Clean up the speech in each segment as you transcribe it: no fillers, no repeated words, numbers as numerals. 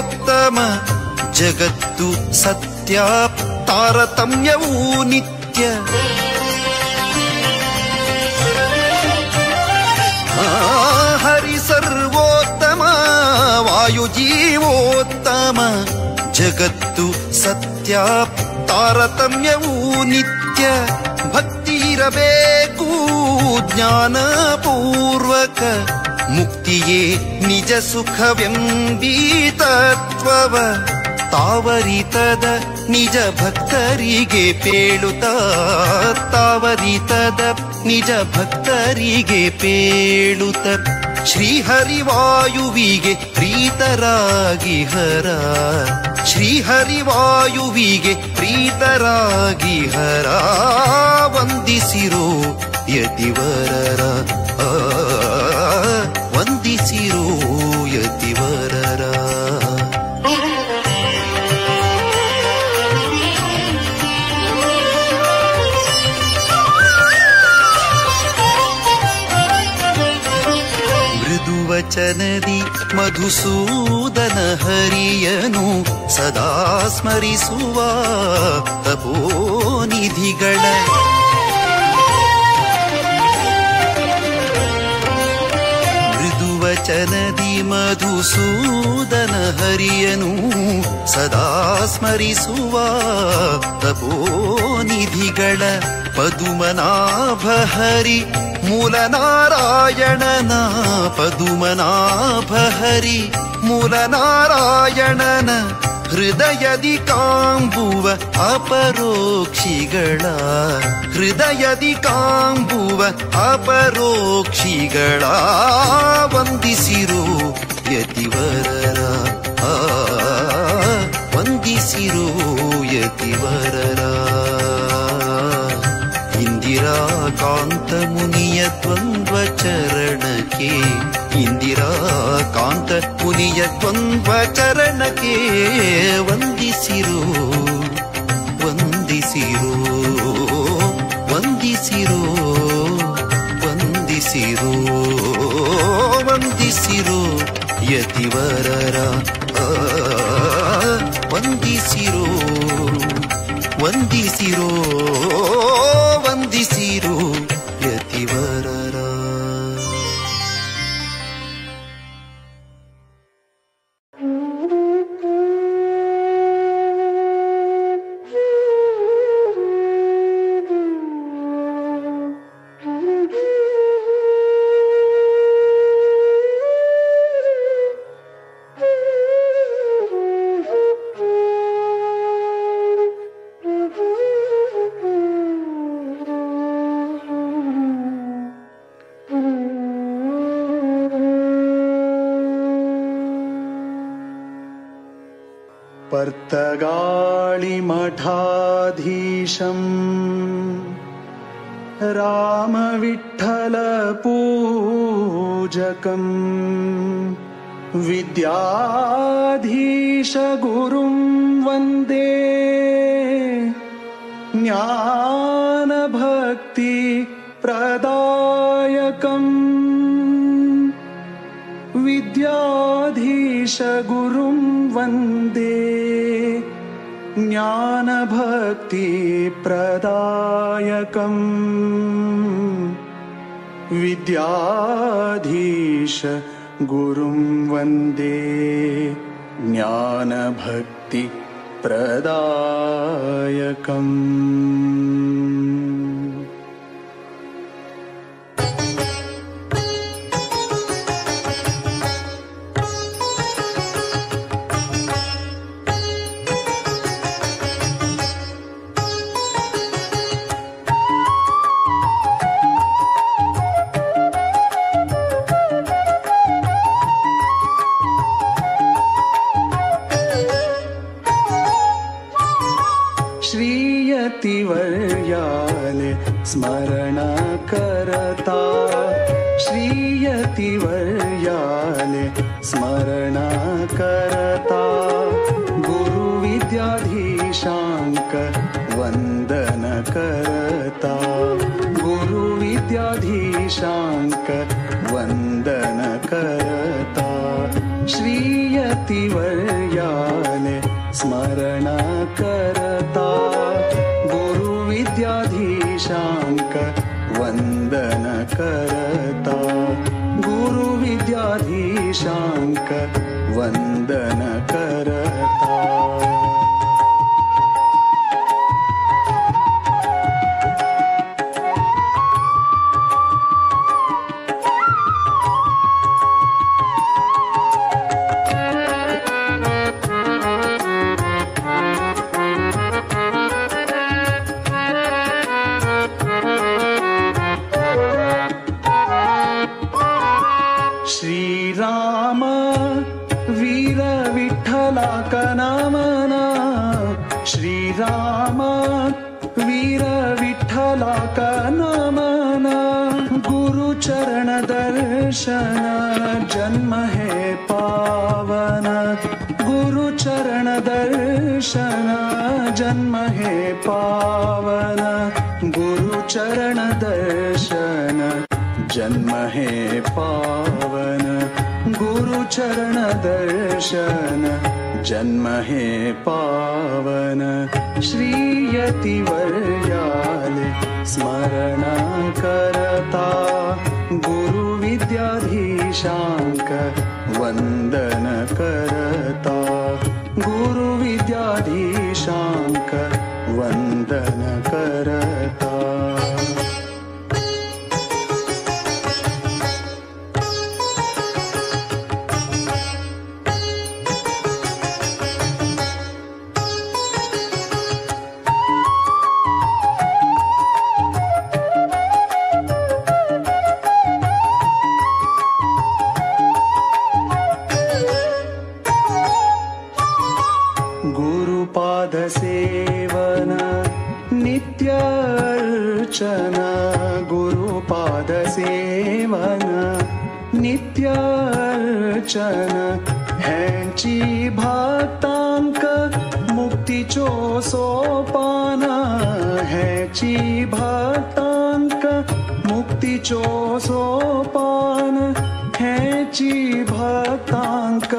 ಜೀವೋತ್ತಮ ಜಗತ್ತು ಸತ್ಯ ತಾರತಮ್ಯವೂ ನಿತ್ಯ. ಹರಿ ಸರ್ವೋತ್ತಮ ವಾಯು ಜೀವೋತ್ತಮ ಜಗತ್ತು ಸತ್ಯ ತಾರತಮ್ಯವೂ ನಿತ್ಯ. ಭಕ್ತಿ ಇರಬೇಕು ಜ್ಞಾನಪೂರ್ವಕ ಮುಕ್ತಿಯೇ ನಿಜ ಸುಖವೆಂಬೀ ತತ್ವವ ತಾವರಿತದ ನಿಜ ಭಕ್ತರಿಗೆ ಪೇಳುತ್ತ ತಾವರಿತದ ನಿಜ ಭಕ್ತರಿಗೆ ಪೇಳುತ್ತ ಶ್ರೀಹರಿವಾಯುವಿಗೆ ಪ್ರೀತರಾಗಿ ಹರ ಶ್ರೀಹರಿವಾಯುವಿಗೆ ಪ್ರೀತರಾಗಿ ಹರ ವಂದಿಸಿರೋ ಯತಿವರರ ವಂದಿಸಿರೋ ಯತಿವರರ. ಮೃದುವಚನದಿ ಮಧುಸೂದನ ಹರಿಯನು ಸದಾ ಸ್ಮರಿಸುವ ತಪೋನಿಧಿಗಳ ಮೃದುವಚನದಿ ಮಧುಸೂದನ ಹರಿಯನು ಸದಾ ಸ್ಮರಿಸುವ ತಪೋನಿಧಿಗಳ ಪದುಮನಾಭ ಹರಿ ಮೂಲನಾರಾಯಣನ ಪದುಮನಾಭ ಹರಿ ಮೂಲನಾರಾಯಣನ ಹೃದಯದಿ ಕಾಂಬುವ ಅಪರೋಕ್ಷಿಗಳ ಹೃದಯದಿ ಕಾಂಬುವ ಅಪರೋಕ್ಷಿಗಳ ವಂದಿಸಿರೋ ಯತಿವರರ ವಂದಿಸಿರೋ ಯತಿವರರ. ಇಂದಿರಾಕಾಂತ ಮುನಿಯ ದ್ವಂದ್ವ ಚರಣಕ್ಕೆ ಇಂದಿರಾಕಾಂತ ಮುನಿಯ ದ್ವಂದ್ವ ಚರಣಕ್ಕೆ ವಂದಿಸಿರೋ ವಂದಿಸಿರೋ ವಂದಿಸಿರೋ ವಂದಿಸಿರೋ ವಂದಿಸಿರೋ ಯತಿವರರ ವಂದಿಸಿರೋ ವಂದಿಸಿರೋ ವಂದಿಸಿರೋ ಯತಿವರರ. पर्तगाळिमठाधीशं रामविठ्ठलपूजकं विद्याधीशगुरुं वन्दे ज्ञानभक्तिप्रदायकम् विद्याधीशगुरुं वन्दे ज्ञानभक्तिप्रदायकम् विद्याधीश गुरुं वन्दे ज्ञानभक्तिप्रदायकम्. श्रीयतिवर्याले स्मरण करता श्रीयतिवर्याले स्मरण करता गुरुविद्याधीशांक वंदन करता गुरुविद्याधीशांक वंदन करता श्रीयतिवर्याले यतिवर्याले स्मरण करता गुरु विद्याधीशांक वंदन करता गुरु विद्याधीशांक वंदन करता। श्रीराम वीर विठ्ठला कनामना श्रीराम वीर विठ्ठला कनामना गुरु चरण दर्शन जन्म हे पावन गुरु चरण दर्शन जन्म हे पावन गुरु चरण दर्शन जन्म हे पावन गुरु चरण दर्शन जन्म हे पावन। श्री यतिवर्याले स्मरण करता गुरु विद्याधीशांक वंदन करता गुरु विद्याधीशांक वंदन करता। गुरुपाद सेवन नित्य अर्चन गुरुपाद सेवन नित्य अर्चन ह्यांची भक्तांक मुक्तीचो सोपान ह्यांची भक्तांक मुक्तीचो सोपान ह्यांची भक्तांक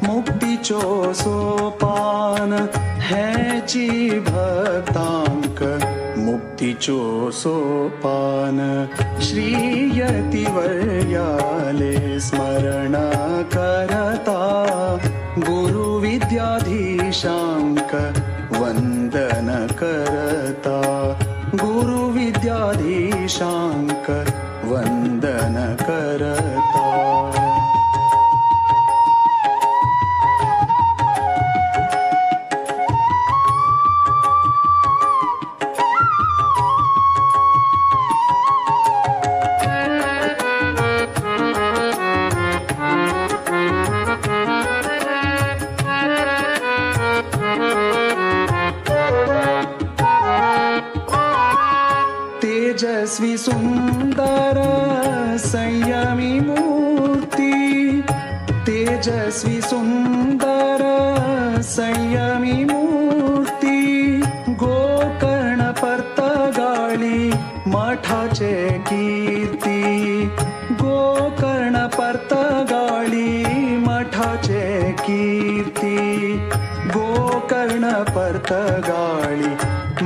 मुक्तीचो सोपान ह्याची भक्तांक मुक्तीचो सोपान। श्री यतिवर्याले स्मरण करता गुरु विद्याधीशांक वंदन करता गुरु विद्याधीशांक वंदन करता। तेजस्वी सुंदर संयमी मूर्ती तेजस्वी सुंदर संयमी मूर्ती गोकर्ण पर्तगाळी मठाचे कीर्ती गोकर्ण पर्तगाळी मठाचे कीर्ती गोकर्ण पर्तगाळी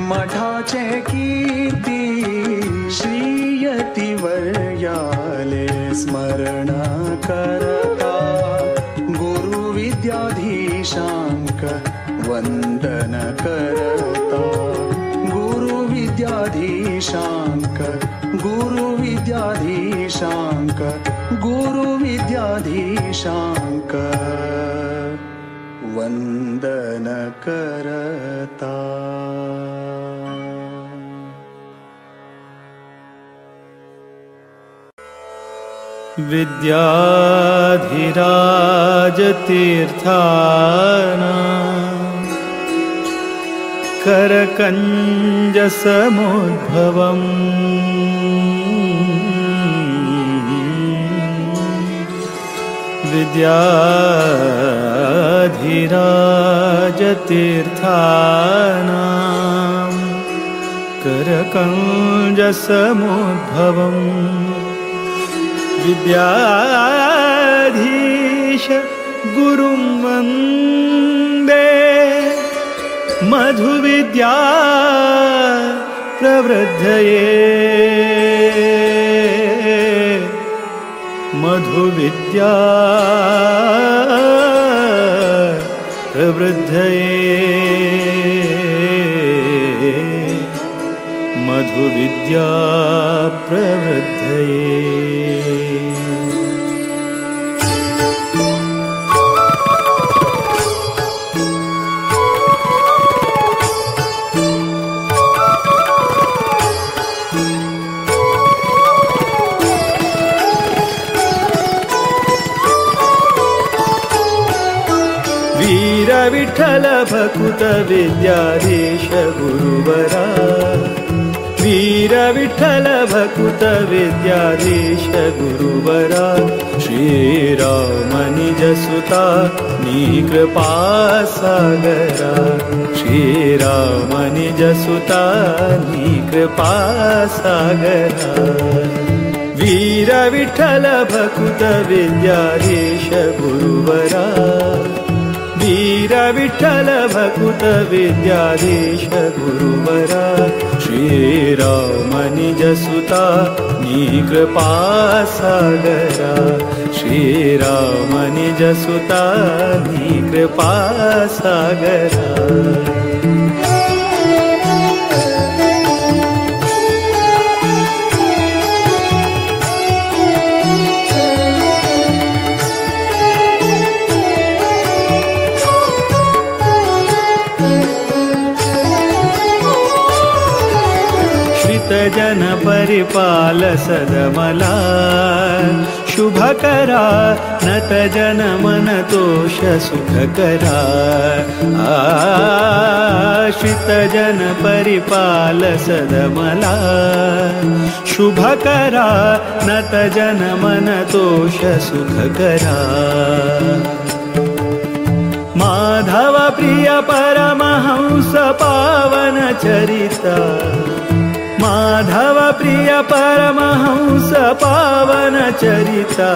मठाचे कीर्ती। श्री यतिवर्याले स्मरण करता गुरु विद्याधीशांक वंदन करता गुरु विद्याधीशांक गुरु विद्याधीशांक गुरु विद्याधीशांक वंदन करता। विद्याधिराजतीर्थाना करकञ्जसमुद्भवम् विद्याधिराजतीर्थाना करकञ्जसमुद्भवम् विद्याधीश गुरुं वन्दे मधुविद्या प्रवृद्धये मधुविद्या प्रवृद्धये मधुविद्या प्रवृद्धये। विठ्ठल भकुत विद्याधीश गुरुवरा वीर विठ्ठल भकुत विद्याधीश गुरुवरा श्रीराम निज सुता नी कृपा सागरा श्रीराम निज सुता नी कृपा सागरा वीर विठ्ठल भकुत विद्याधीश गुरुवरा वीर विठ्ठल भकुत विद्याधीश गुरुवरा श्रीराम निज सुता नी कृपा सागरा श्रीराम निज सुता नी कृपा सागरा। जन परिपाल सदमला शुभकरा नत जन मन तोष सुखकरा आश्रित जन परिपाल सदमला शुभकरा नत जन मन तोष सुखकरा माधव प्रिय परमहंस पावन चरिता माधव प्रिय परमहंस पावन चरिता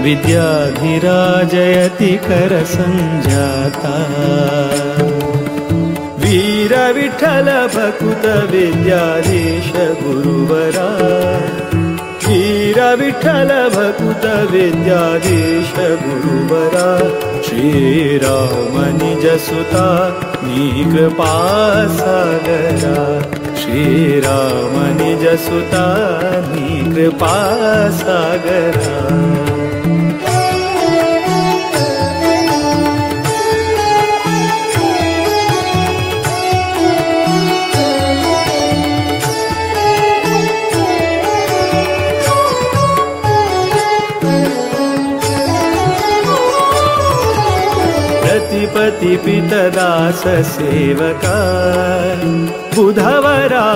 विद्याधिराजयति कर संजाता वीर विठ्ठल भकुत विद्याधीश गुरुवरा वीर विठ्ठल भकुत विद्याधीश गुरुवरा श्रीराम निज सुता नी कृपा सागरा श्रीराम निज सुता नी कृपा सागरा। पति पितदास सेवका बुधवरा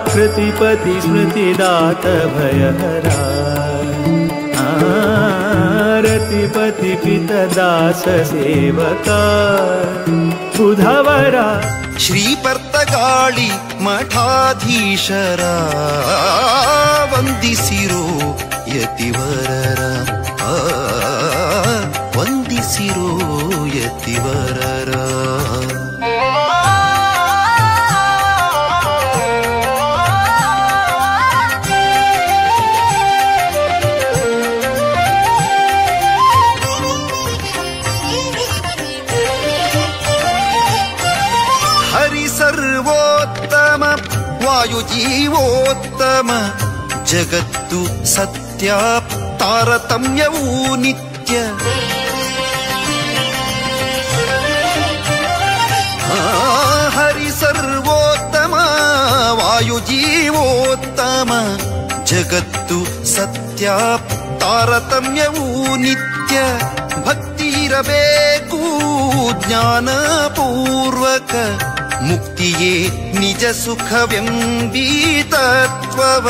कृतिपति स्मृतिदात भयहरा रतिपति पितदास सेवका बुधवरा ಶ್ರೀ ಪರ್ತಗಾಳಿ ಮಠಾಧೀಶರ ವಂದಿಸಿರೋ ಯತಿವರರ ವಂದಿಸಿರೋ ಯತಿವರರ. ಹರಿ ಸರ್ವೋತ್ತಮ ವಾಯುಜೀವೋತ್ತಮ ಜಗತ್ತು ಸತ್ಯ ತಾರತಮ್ಯವೂ ನಿತ್ಯ ಹರಿ ಸರ್ವೋತ್ತಮ ವಾಯುಜೀವೋತ್ತಮ ಜಗತ್ತು ಸತ್ಯ ತಾರತಮ್ಯವೂ ನಿತ್ಯ ಭಕ್ತಿ ಇರಬೇಕು ಜ್ಞಾನಪೂರ್ವಕ ಮುಕ್ತಿಯೇ ನಿಜ ಸುಖವೆಂಬೀ ತತ್ವವ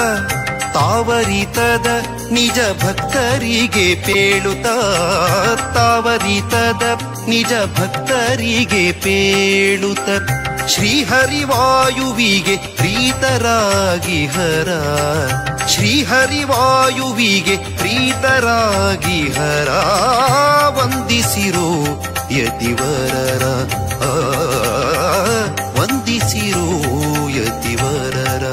ತಾವರಿತದ ನಿಜ ಭಕ್ತರಿಗೆ ಪೇಳುತ್ತ ತಾವರಿತದ ನಿಜ ಭಕ್ತರಿಗೆ ಪೇಳುತ್ತ ಶ್ರೀಹರಿವಾಯುವಿಗೆ ಪ್ರೀತರಾಗಿ ಹರ, ಶ್ರೀಹರಿವಾಯುವಿಗೆ ಪ್ರೀತರಾಗಿ ಹರ, ವಂದಿಸಿರೋ ಯತಿವರರ, ವಂದಿಸಿರೋ ಯತಿವರರ.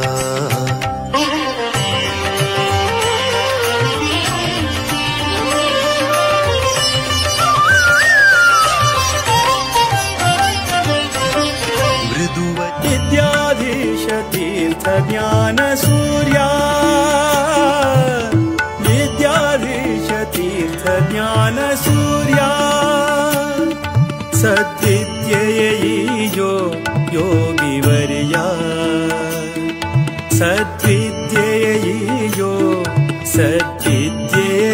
विद्याधीश तीर्थ ज्ञान सूर्या, विद्याधीश तीर्थ ज्ञान सूर्या, सद्विद्येयो योगिवर्या, सद्विद्येयो सद्विद्येयो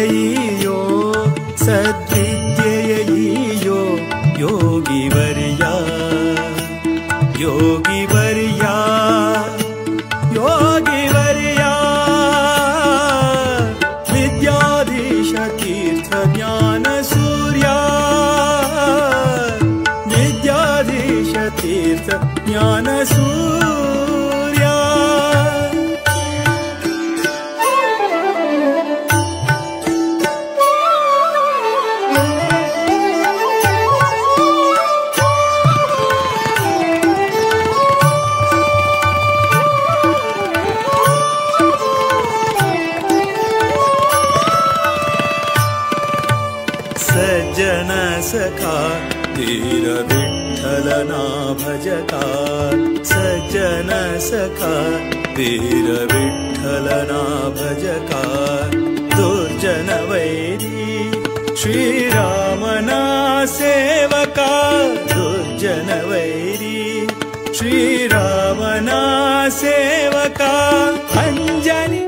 सद्विद्येयो योगिवर्या, योगिवर्या योगिवर्या, विद्याधीश तीर्थ ज्ञान सूर्या, विद्याधीश तीर्थ ज्ञान सूर्या. सज्जन सखा धीर विठ्ठलना भजका, सज्जन सखा धीर विठ्ठलना भजका, दुर्जन वैरी श्रीरामना सेवका, दुर्जन वैरी श्रीरामना सेवका, अंजनी.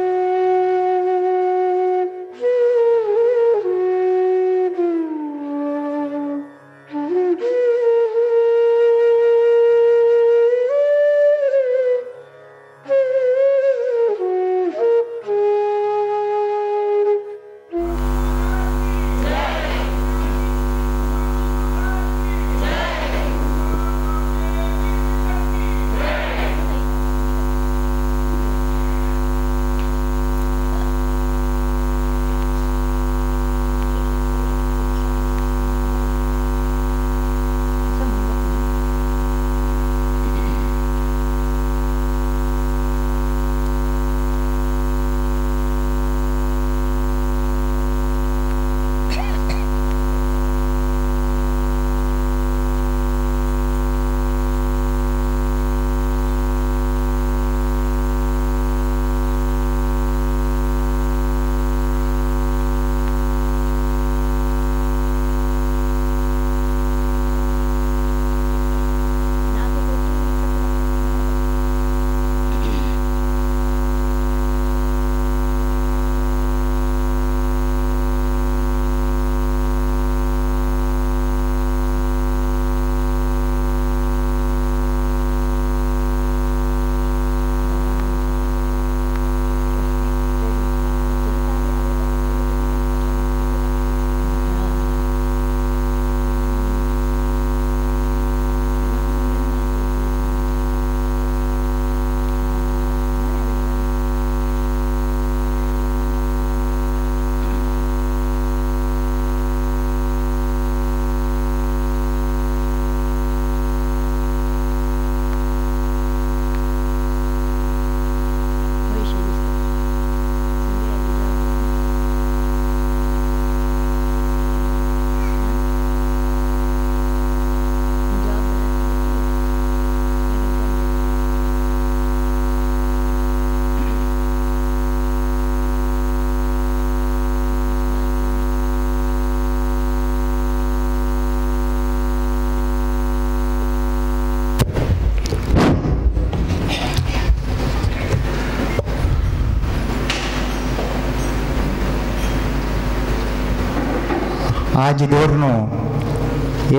आज दोरनो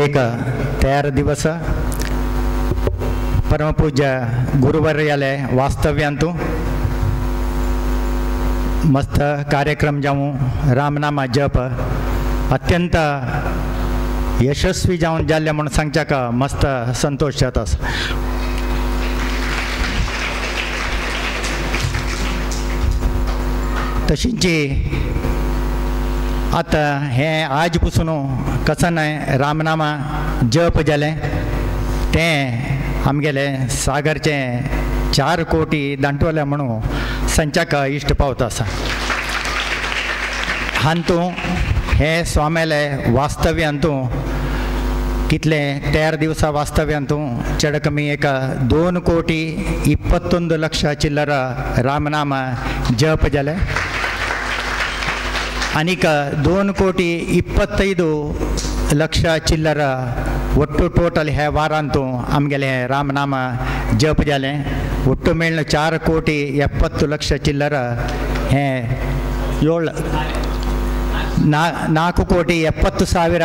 एक तयार दिवस परमपूज्य गुरुवर्याले वास्तव्यांतु मस्त कार्यक्रम जाऊं रामनामा जप अत्यंत यशस्वी जावन जाल्ले म्हूण सांगच्याक मस्त संतोष जाता. तशींची आतां हें आज पसून कसन रामनामा जप जालें तें आमगेलें सागरचें 4 कोटी दांटवलें म्हणून संचाक इश्ट पावता आसा. हांतू हे स्वाम्याले वास्तव्यांतू कितले 13 दिवसा वास्तव्यांतू चड कमी एक 2 कोटी 21 लक्ष चिल्लर रामनाम जप जालें आनीक 2 कोटी 25 लक्ष चिल्लर ಒಟ್ಟು ಟೋಟಲ್ हे ವಾರಾಂತೂ आमगेले रामनाम जप जालें. ಒಟ್ಟು मेळ्ळें 4 कोटी 70 लक्ष चिल्लर हें 4 कोटी 70 ಸಾವಿರ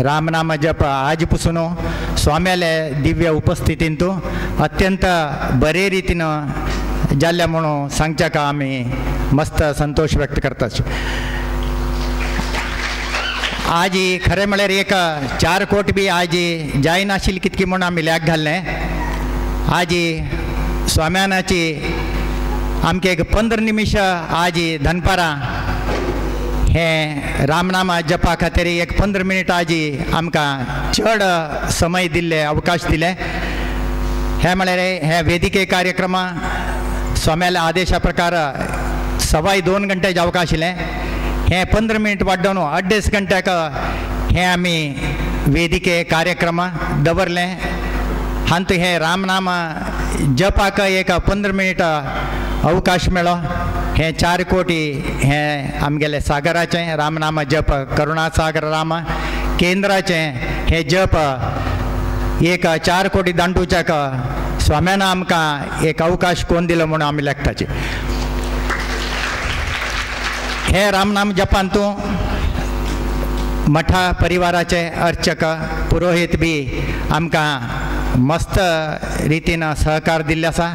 ರಾಮನಾಮ ಜಪ आज ಪುಸುನು स्वाम्याले दिव्य उपस्थितींतू अत्यंत बरे रीतीन जाल्ल्या म्हणून सांगच्याक आमी मस्त संतोष व्यक्त करतात. आज खरें म्हळ्यार एक 4 कोटी बी आज जायनाशिल्ली कितकी म्हूण आमी लेख घाल्लें. आज स्वाम्यानाची आमकां एक 15 निमिश आज दनपारां हें रामनामा जपा खातीर एक 15 मिनट आज आमकां चड समय दिल्ले अवकाश दिले. हें म्हळ्यार हे वेदिके कार्यक्रम स्वाम्याल्या आदेशा प्रकार 2.25 घंटे जावका आशिल्लें. हें 15 मिनट वाडोवन 2.5 घंट्याक हें आमी वेदिके कार्यक्रम दवरलें. हांतू हें रामनाम जपाक एक 15 मिनट अवकाश मेळ्ळो. हें 4 कोटी हें आमगेलें सागराचें रामनाम जप करुणासागर राम केंद्राचें हें जप एक 4 कोटी दांडूच्याक स्वाम्यान आमकां एक अवकाश कोण दिलो म्हणून आमी लेखताचे. हे रामनाम जपांतू मठा परिवाराचे अर्चक पुरोहित बी आमकां मस्त रितीन सहकार दिल्ले आसा.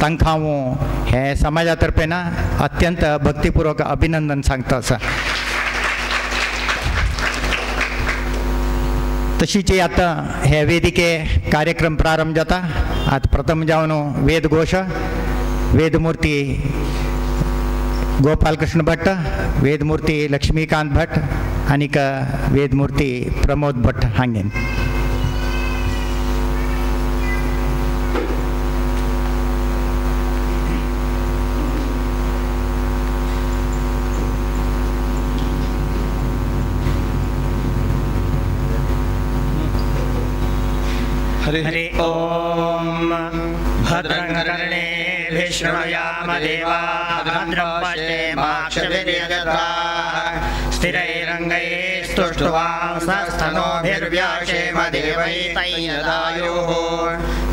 तांकां हांव हे समाजा तर्फेन अत्यंत भक्तिपूर्वक अभिनंदन सांगता आसा. तशीच आतां हे वेदिके कार्यक्रम प्रारंभ जाता. आतां प्रथम जावन वेदघोष वेदमूर्ती गोपालकृष्ण भट्ट, वेदमूर्ती लक्ष्मीकांत भट्ट आनीक वेदमूर्ती प्रमोद भट्ट हांगेन. हरि ओम भद्रं कर्णेभिः शृणुयाम देवाः भद्रं पश्येमाक्षभिर्यजत्राः स्थिरैरङ्गैस्तुष्टुवांसस्तनूभिर्व्याशेम देवैतैर्यदायुः.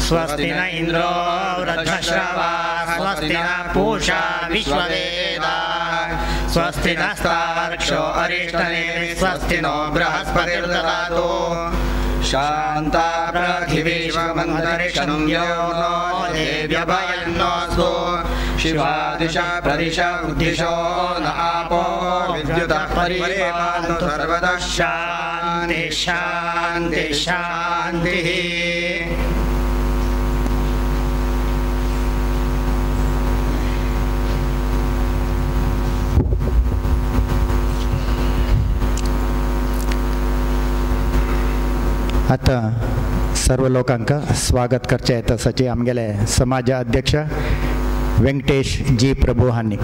स्वस्ति न इन्द्रो वृद्धश्रवाः स्वस्ति नः पूषा विश्ववेदाः स्वस्ति नस्तार्क्ष्यो अरिष्टनेमिः स्वस्ति नो बृहस्पतिर्दधातु. शान्ता पृथिवी शिवमन्तरिक्षं यो नो देव्यभयन्नोऽस्तु. शिवा दिशा प्रदिशा उद्दिशो न आपो विद्युतः परिपान्तु सर्वतः. शान्ति शान्ति शान्तिः. आतां सर्व लोकांक स्वागत करचें तसचे आमगेले समाज अध्यक्ष वेंकटेश जी प्रभू हांणी.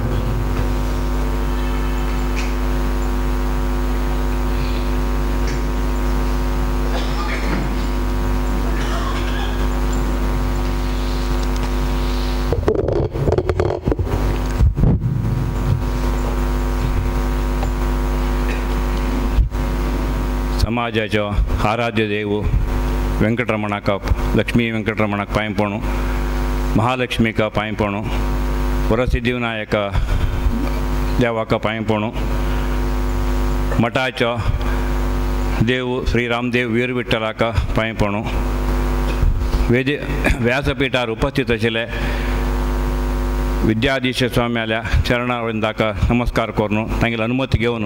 समाजाचो आराध्य देव वेंकटरमणाक लक्ष्मी वेंकटरमणाक पांयपणू, महालक्ष्मीक पांयपणू, वरसिद्धिविनायक देवाक पांयपणू, मठाचो देव श्री रामदेव वीर विठ्ठलाक पांयपणू, वेद व्यासपीठार उपस्थित आशिल्ले विद्याधीश स्वाम्याल्या चरणावृंदाक नमस्कार करून तांगेली अनुमती घेवन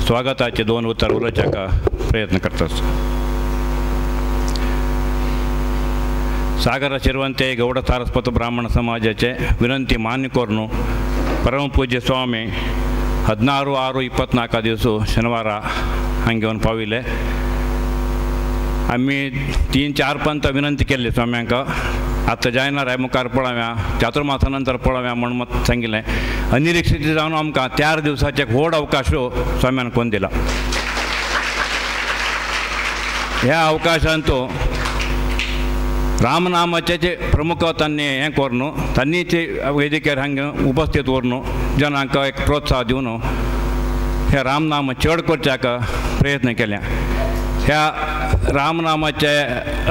स्वागताचे 2 उतर उलोवच्याक प्रयत्न करतात. सागर शिरवंते गौड सारस्वत ब्राह्मण समाजाचे विनंती मान्य करून परमपूज्य स्वामी 16/6/24 दिवस शनिवारा हांगा येवन पाविल्ले. आमी 3-4 पंत विनंती केल्ली स्वाम्यांक, आतां जायना रे मुखार पळोवया, चातुर्मासा नंतर पळोवया म्हूण मत सांगिल्लें. अनिरीक्षित जावन आमकां 4 दिवसाचे एक व्हड अवकाश स्वाम्यान कोण दिला. ह्या अवकाशान तो रामनामाचे जे प्रमुख तांणी हें करून तांणी ते वेदिकेर हांगा उपस्थित उरून जनांक एक प्रोत्साह दिवन हे रामनाम चड करच्याक प्रयत्न केल्या. ह्या रामनामाचे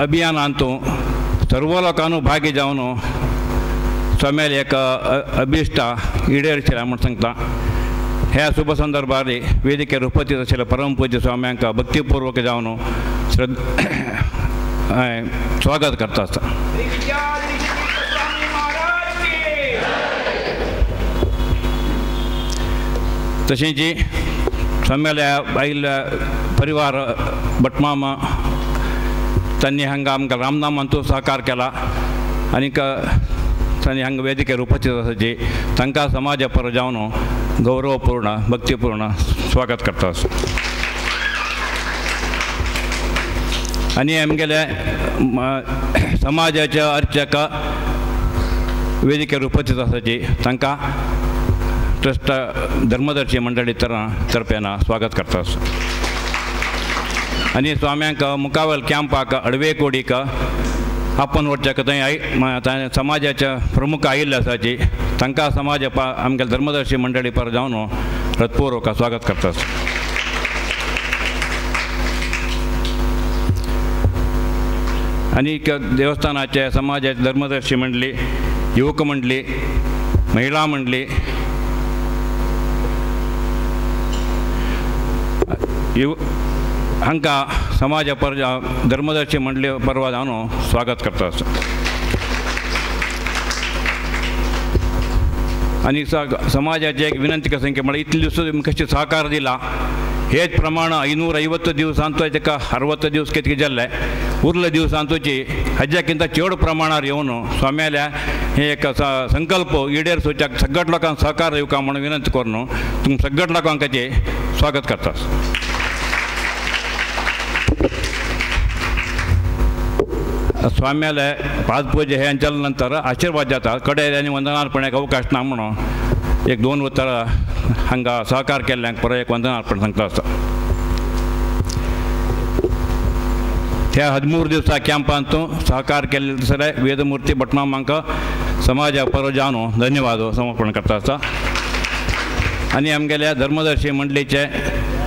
अभियानांत सर्व लोकांनो भागी जावन स्वाम्याले एक अभिष्टा इडेरचें म्हूण सांगता. ह्या शुभ संदर्भार वेदिकेर उपस्थित आशिल्ल्या परमपूज्य स्वाम्यांक भक्तिपूर्वक जावन श्रद्धा स्वागत करता आसता. तशेंच स्वाम्याल्या आयिल्ल्या परिवार भटमामा तांणी हांगा आमकां रामनामांतू सहकार केला आनीक तांणी हांगा वेदिकेर उपस्थित आसाची तांकां समाजा पर जावन गौरवपूर्ण भक्तिपूर्ण स्वागत करता आसा. आनी आमगेले समाजाचे अर्चक वेदिकेर उपस्थित आसाची तांकां ट्रस्ट धर्मदर्शी मंडळी तर्फेन स्वागत करता आसा. आनी स्वाम्यांक मुखावेल कॅम्पाक अडवेकोडीक आपण वचच्याक थंय समाजाचे प्रमुख आयिल्ले आसाची तांकां समाज आमगेले धर्मदर्शी मंडळी पर जावन हृत्पूर्वक स्वागत करता आसा. आनी देवस्थानाचे समाजाचे धर्मदर्शी मंडळी, युवक मंडळी, महिला मंडळी, हांकां समाजा पर धर्मदर्शी मंडळी परवा जावन स्वागत करता आसा. आनी समाजाची एक विनंती कसं की म्हळ्यार इतले दिवस कशें सहकार दिला हेच प्रमाण 550 दिवसांचो ताका 60 दिवस कितके जाल्ले उरले दिवसांतोची हाज्याकिंत चड प्रमाणार येवन स्वाम्याल्या हे एक संकल्प इडेर सोच्याक सगळ्या लोकांक सहकार दिवका म्हणून विनंती करून तुमकां सगळ्या लोकांक स्वागत करता. स्वाम्याले पादपूजा हे जाल्या नंतर आशीर्वाद जाता कडे आनी वंदनार्पणाक अवकाश ना म्हणून एक 2 उतरां हांगा सहकार केल्ल्यांक परत एक वंदनार्पण सांगता आसा. त्या 13 दिवसा कॅम्पांत सहकार केल्ले दुसरे वेदमूर्ती भटमामांक समाजा परत जावन धन्यवाद समर्पण करता आसा. आनी आमगेल्या धर्मदर्शी मंडळीचे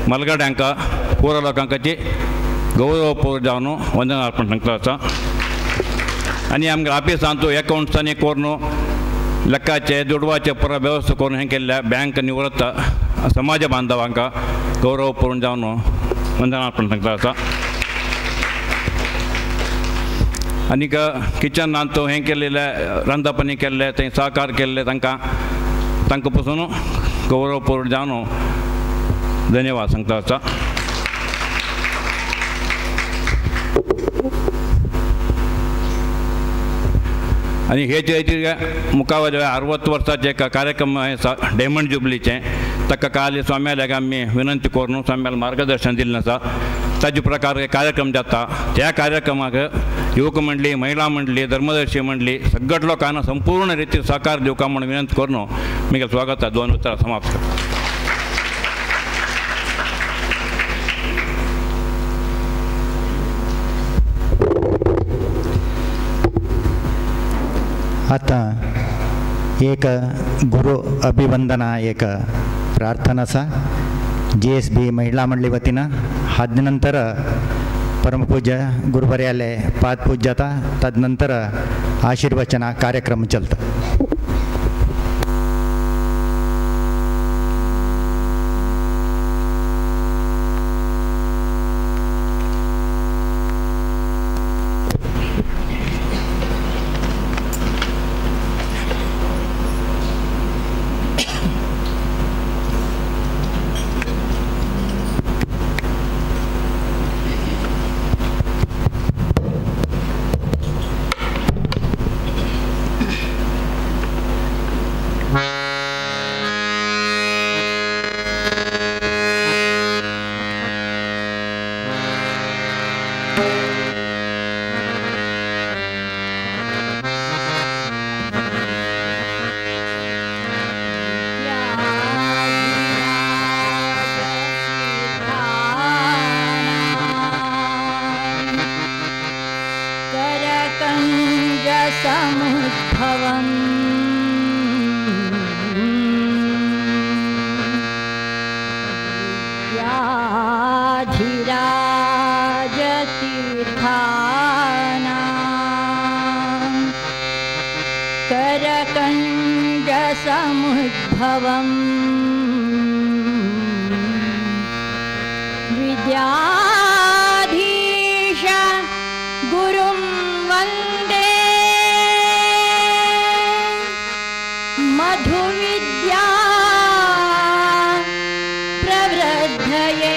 मलगड्यांक पुरो लोकांकाची गौरवपूर्वक जावन वंदनार्पण सांगता आसा. आनी आमगे ऑफिसांत एकावंट्सांनी करून लेखाचे दुडवाचे पुरो वेवस्था करून हें केल्ल्या बँक निवृत्त समाज बांधवांक गौरवपूर्ण जावन वंदनार्पण सांगता आसा. आनीक किचनांत हें केल्लें रांदपणी केल्लें थंय सहकार केल्लें तांकां तांकां पसून गौरवपूर्ण जावन धन्यवाद सांगता आसा. आनी हे जे मुखावयले 60 वर्साचे एक कार्यक्रम आसा डायमंड जुबलीचें ताका काल स्वाम्याल्याक आमी विनंती करून स्वाम्याले मार्गदर्शन दिल्लें आसा. ताजे प्रकार कार्यक्रम जाता त्या कार्यक्रमाक युवक मंडळी, महिला मंडळी, धर्मदर्शी मंडळी सगळ्या लोकांना संपूर्ण रितीन सहकार दिवका म्हणून विनंती करून म्हगेलें स्वागत 2 उतरां समाप्त करता. आतां एक गुरू अभिवंदना एक प्रार्थना आसा जी एस बी महिला मंडळी वतीन. हाजे नंतर परमपूज्य गुरुवर्याले पादपूज जाता, तदनंतर आशीर्वचना कार्यक्रम चलता. समुद्भवम् विद्याधिराजतीर्थानां करकञ्जसमुद्भवम् विद्याधीश गुरुं वन्दे मधुविद्या प्रवृद्धये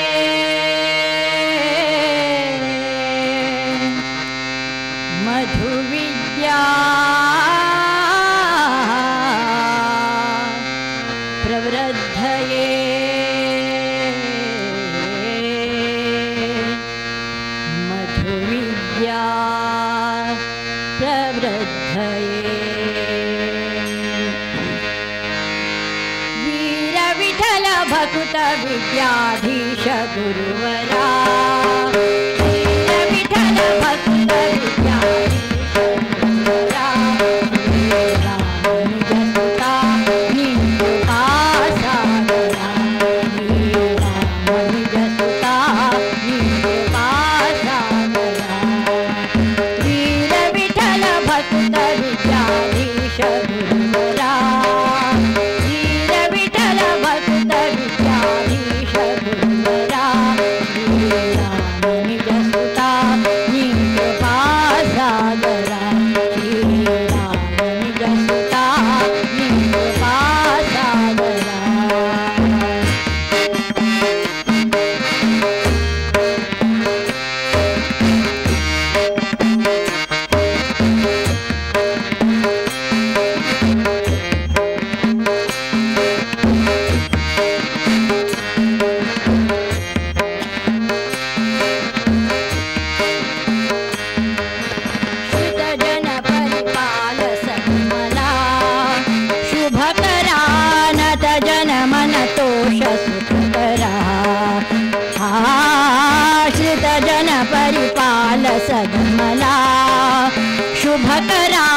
मधुविद्या प्रवृद्धये मधुविद्या प्रवृद्धये। वीर विठ्ठल भक्त विद्याधीश गुरुवरा वीर विठ्ठल भक्त विद्याधीश गुरुवरा रामानुजसुता निकृपा सागरा रामानुजसुता निकृपा सागरा वीर विठ्ठल भक्त विद्याधीश गुरुवरा वीर विठ्ठल भक्त विद्याधीश गुरुवरा रामानुजसुता निकृपा सागरा रामानुजसुता निकृपा सागरा। श्रुतजन परिपाल सकमला शुभकरा नत जन मन तोष सुखकरा श्रुतजन परिपाल सगमला शुभकरा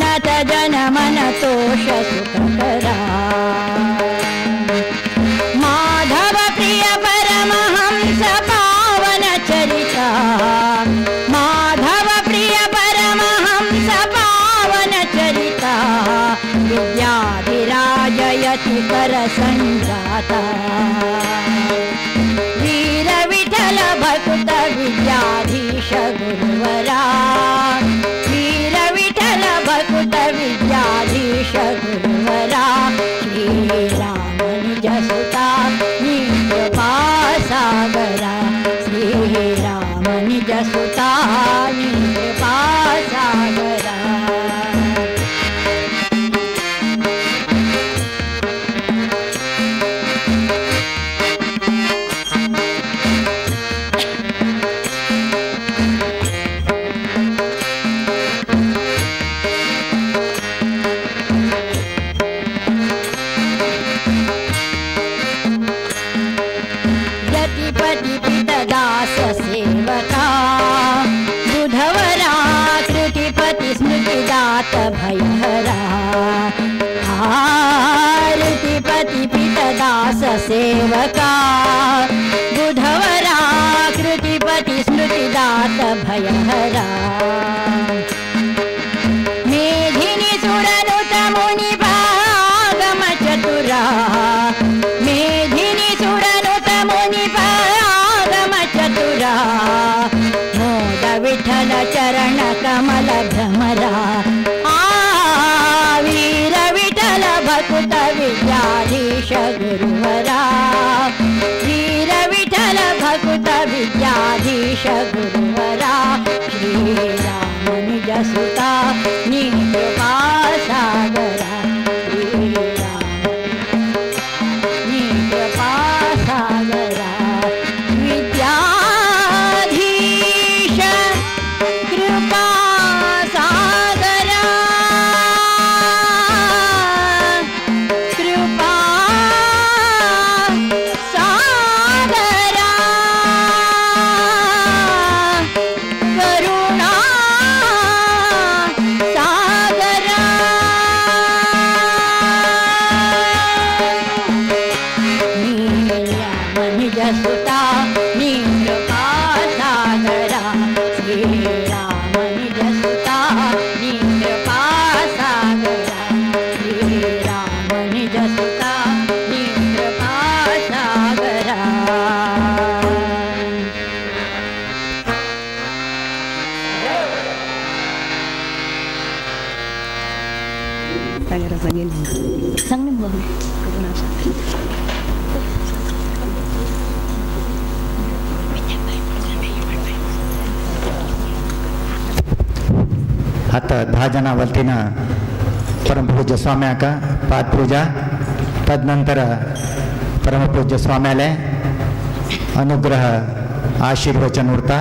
नत जन मन तोष सुखकरा माधव प्रिय परमहंस पावन चरिता माधव प्रिय परमहंस पावन चरिता विद्याधिराजयति कर संजाता वीर विठ्ठल भक्त विद्याधीश गुरुवरा वीर विठ्ठल भक्त विद्याधीश गुरुवरा श्री रामानुजसुता निकृपा सागरा श्री रामानुजसुता निकृपा सागरा। यतिपति पितदास सेवका बुधवरा कृतिपति स्मृतिदात भयहरा कृतिपति पितदास सेवका बुधवरा कृतिपति स्मृतिदात भयहरा मेधिनि सुरनुत मुनि भागम चतुरा मेधिनि सुरनुत मुनि भागम चतुरा मोद विठ्ठल चरण कमल भ्रमरा आ वीर विठ्ठल भक्त विद्याधीश गुरुवरा वीर विठ्ठल भक्त विद्याधीश गुरुवरा श्री रामानुजसुता निकृपा सागरा श्री राम निकृपा सागरा विद्याधीश कृपा सागरा कृपा सागरा। श्रीराम निज सुता कृपा सागरा श्रीराम निज सुता कृपा सागरा. आता 10 जणां वतीन परमपूज्य स्वाम्याक पादपूजा, तदनंतर परमपूज्य स्वाम्याले अनुग्रह आशीर्वचन उरता.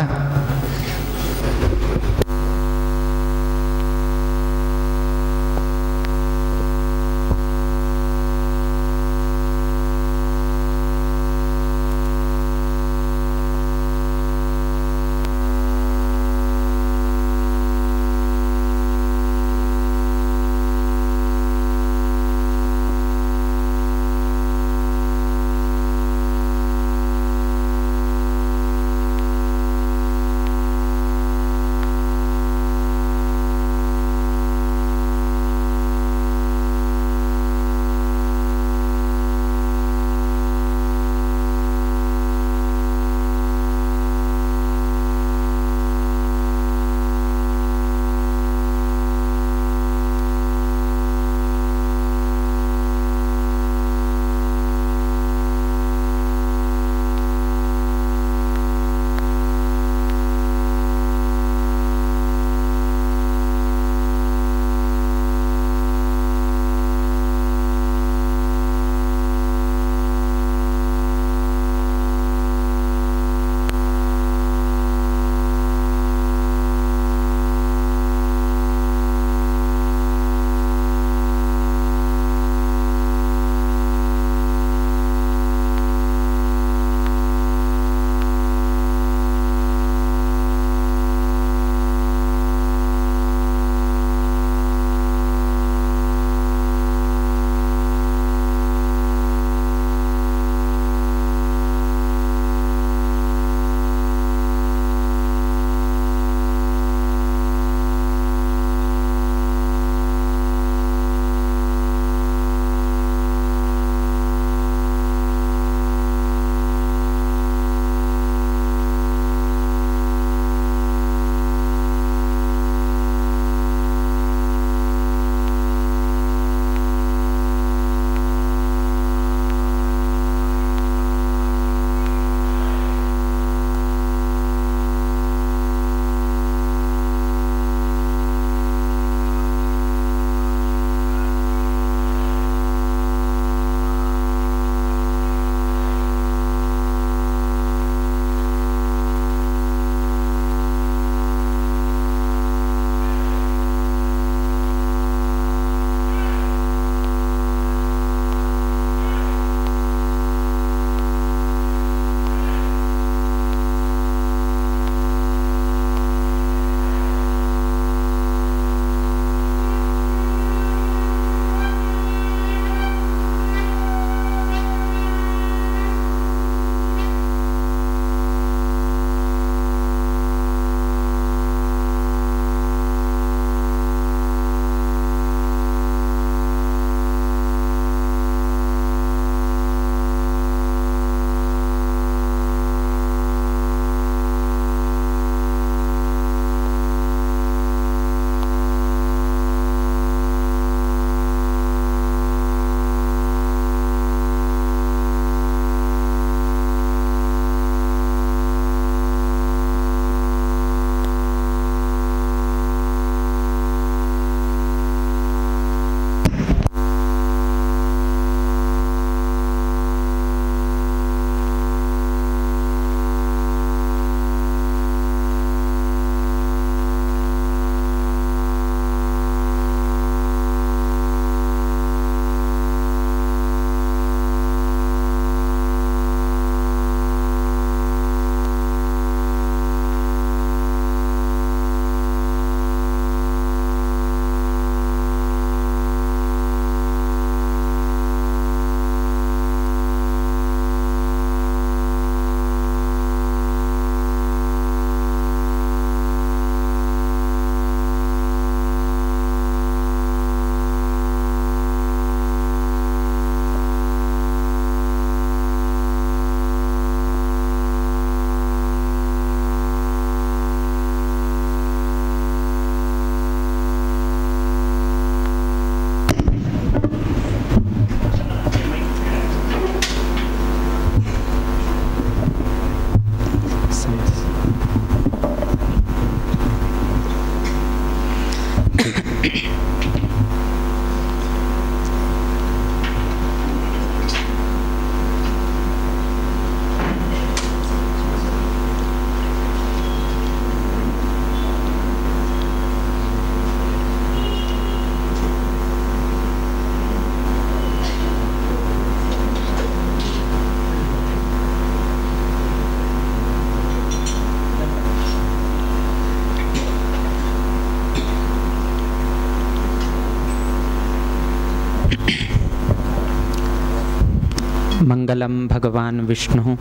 मंगलम भगवान विष्णु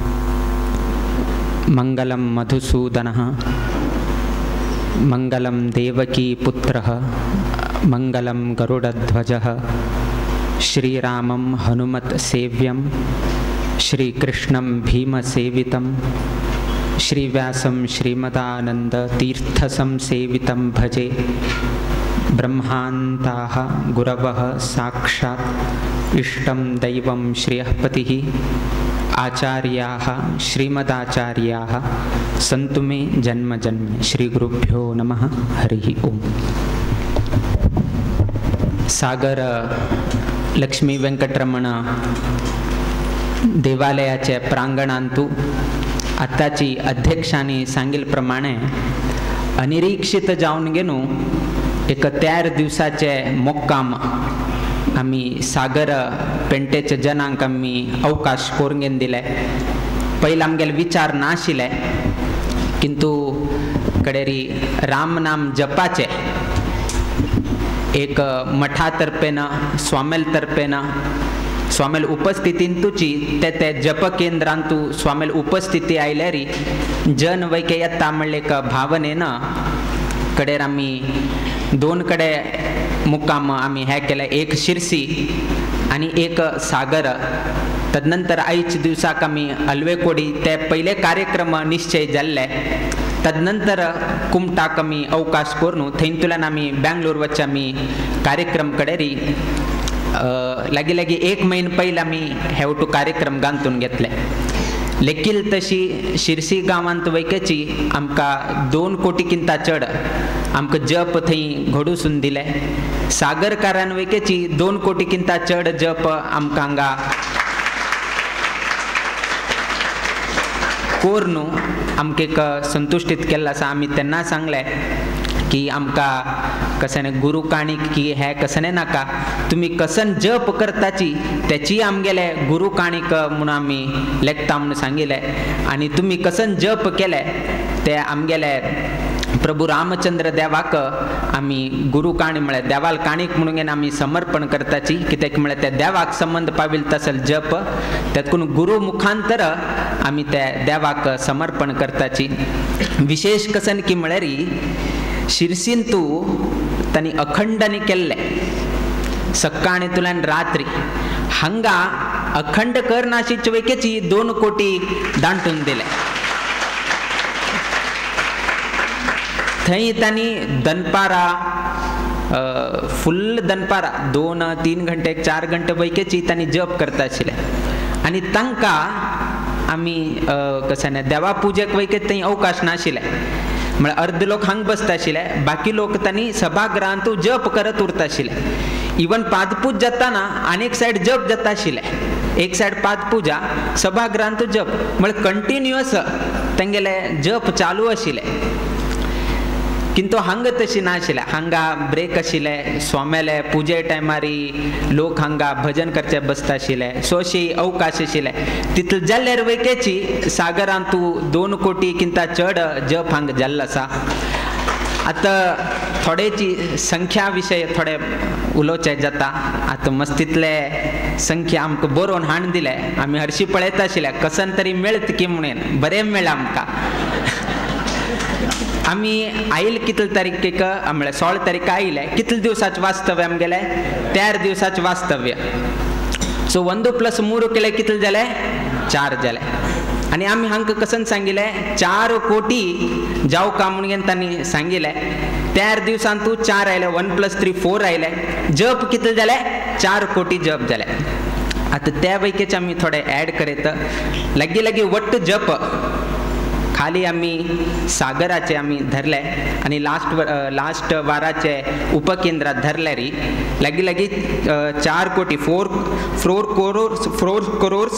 मंगलम मधुसूदनः मंगलम देवकी पुत्रः मंगलम गरुडध्वजः श्रीरामं हनुमत् सेव्यं श्रीकृष्णं भीमसेवितं श्रीव्यासं श्रीमदानन्दतीर्थसंसेवितं भजे। ब्रह्मान्ताः गुरवः साक्षात् इष्टं दैवं श्रेयःपतिः आचार्याः श्रीमदाचार्याः सन्तु मे जन्म जन्मे। श्रीगुरुभ्यो नमः। हरिः ओम्। सागर लक्ष्मी वेंकटरमण देवालयाचे प्रांगणांतु आताची अध्यक्षांनी सांगितल्याप्रमाणे अनिरीक्षित जावन गेनू एक 13 दिवसाचे मोक्काम आमी सागर पेंटेच्या जनांक आमी अवकाश करून दिले। पयलीं आमगेले विचार नाशिल्ले किंतु कडेरी राम नाम जपाचे एक मठा तर्फेन स्वामेल तर्फेन स्वामेल उपस्थितींतूची ते ते जप केंद्रांतू स्वामेल उपस्थिती आयल्यारी जन वैके येता म्हणले एक भावनेन कडेर आमी दोन कडे मुक्काम आमी हे केले, एक शिरसी आनी एक सागर। तदनंतर आयच्या दिवसाक आमी अलवेकोडी ते पयले कार्यक्रम निश्चय जाल्ले। तदनंतर कुमटाक आमी अवकाश करून थंयतल्यान आमी बेंगलोर वचचे आमी कार्यक्रम कडेरी लागीं लागीं एक म्हयनो पयलीं आमी हेवटू कार्यक्रम गांतून घेतले। लेकील तशी शिरसी गांवांत वैकेची आमकां 2 कोटीकिंता चड आमकां जप थंय घडूसून दिले। सागरकारान वैकेची 2 कोटीकिंता चड जप आमकां हांगा कोर न्हू आमकां एक संतुश्टीत केल्लो आसा। आमी तेन्ना सांगलें की आमकां कशें गुरू काणीक की हें कसने नाका, तुमी कसन जप करताची तेची आमगेले गुरू काणीक म्हणून आमी लेखता म्हणून सांगिल्लें आनी तुमी कसन जप केले ते आमगेले प्रभू रामचंद्र देवाक आमी गुरू काणी म्हळ्यार देवाल काणीक म्हणून आमी समर्पण करताची, कित्याक म्हळ्यार त्या देवाक संबंद पाविल तसल जप तेतून गुरू मुखांतर आमी त्या देवाक समर्पण करताची। विशेष कसन की म्हळ्यार शिरसीन तूं तांणी अखंडनी केल्लें सकाळींतल्यान रात्री हांगा अखंड करनाशिल्ले वैकेची 2 कोटी दांटून दिले। थंय तांणी दनपारा फुल्ल दनपारा 2-3 घंटे 4 घंटे वैकेची तांणी जप करता आशिल्ले आनी तांकां आमी कशें देवा पुजेक वैके थंय अवकाश नाशिल्ले, म्हळ्यार अर्द लोक हांग बसता आशिल्ले, बाकी लोक तांणी सभागृहांतू जप करत उरता आशिल्ले। इवन पादपूज जाताना आनी एक सायड जप जाता आशिल्ले, एक सायड पादपुजा सभागृहांतू जप, म्हळ्यार कंटिन्युअस तेंगेले जप चालू आशिल्ले। किंतु हांगा तशी नाशिल्ले, हांगा ब्रेक आशिल्ले, स्वाम्याले पुजे टायमारी लोक हांगा भजन करचे बसता आशिल्ले, सो अशी अवकाश आशिल्ले। तितले जाल्यार वैकेची सागरांतू 2 कोटीकिंता चड जप हांगा जाल्लो आसा। आतां थोडेची संख्या विशय थोडे उलोवचें जाता। आतां मस्तीतले संख्या आमकां बरोवन हाण दिले, आमी हरशीं पळयता आशिल्ले कसन तरी मेळत की म्हणून, बरें मेळ्ळें आमकां। आमी आयल कितले तारीखेक म्हळ्यार 16 तारीख आयले, कितले दिवसाचें वास्तव्य आमगेलें 13 दिवसाचें वास्तव्य। सो 1 + 3 केले कितले जाले 4 जाले। आनी आमी हांकां कसन सांगिल्लें 4 कोटी जावका म्हणून तांणी सांगिल्लें। 13 दिवसांतू 4 आयले, 1 + 3 4 आयले, जप कितले जाले 4 कोटी जप जाले। आतां त्या पैकीच आमी थोडे एड करीत लागीं लागीं वट्ट जप खाली आमी सागराचे आमी धरले आनी लास्ट वाराचे उपकेंद्रात धरले री लागीं लागीं 4 कोटी 4 crores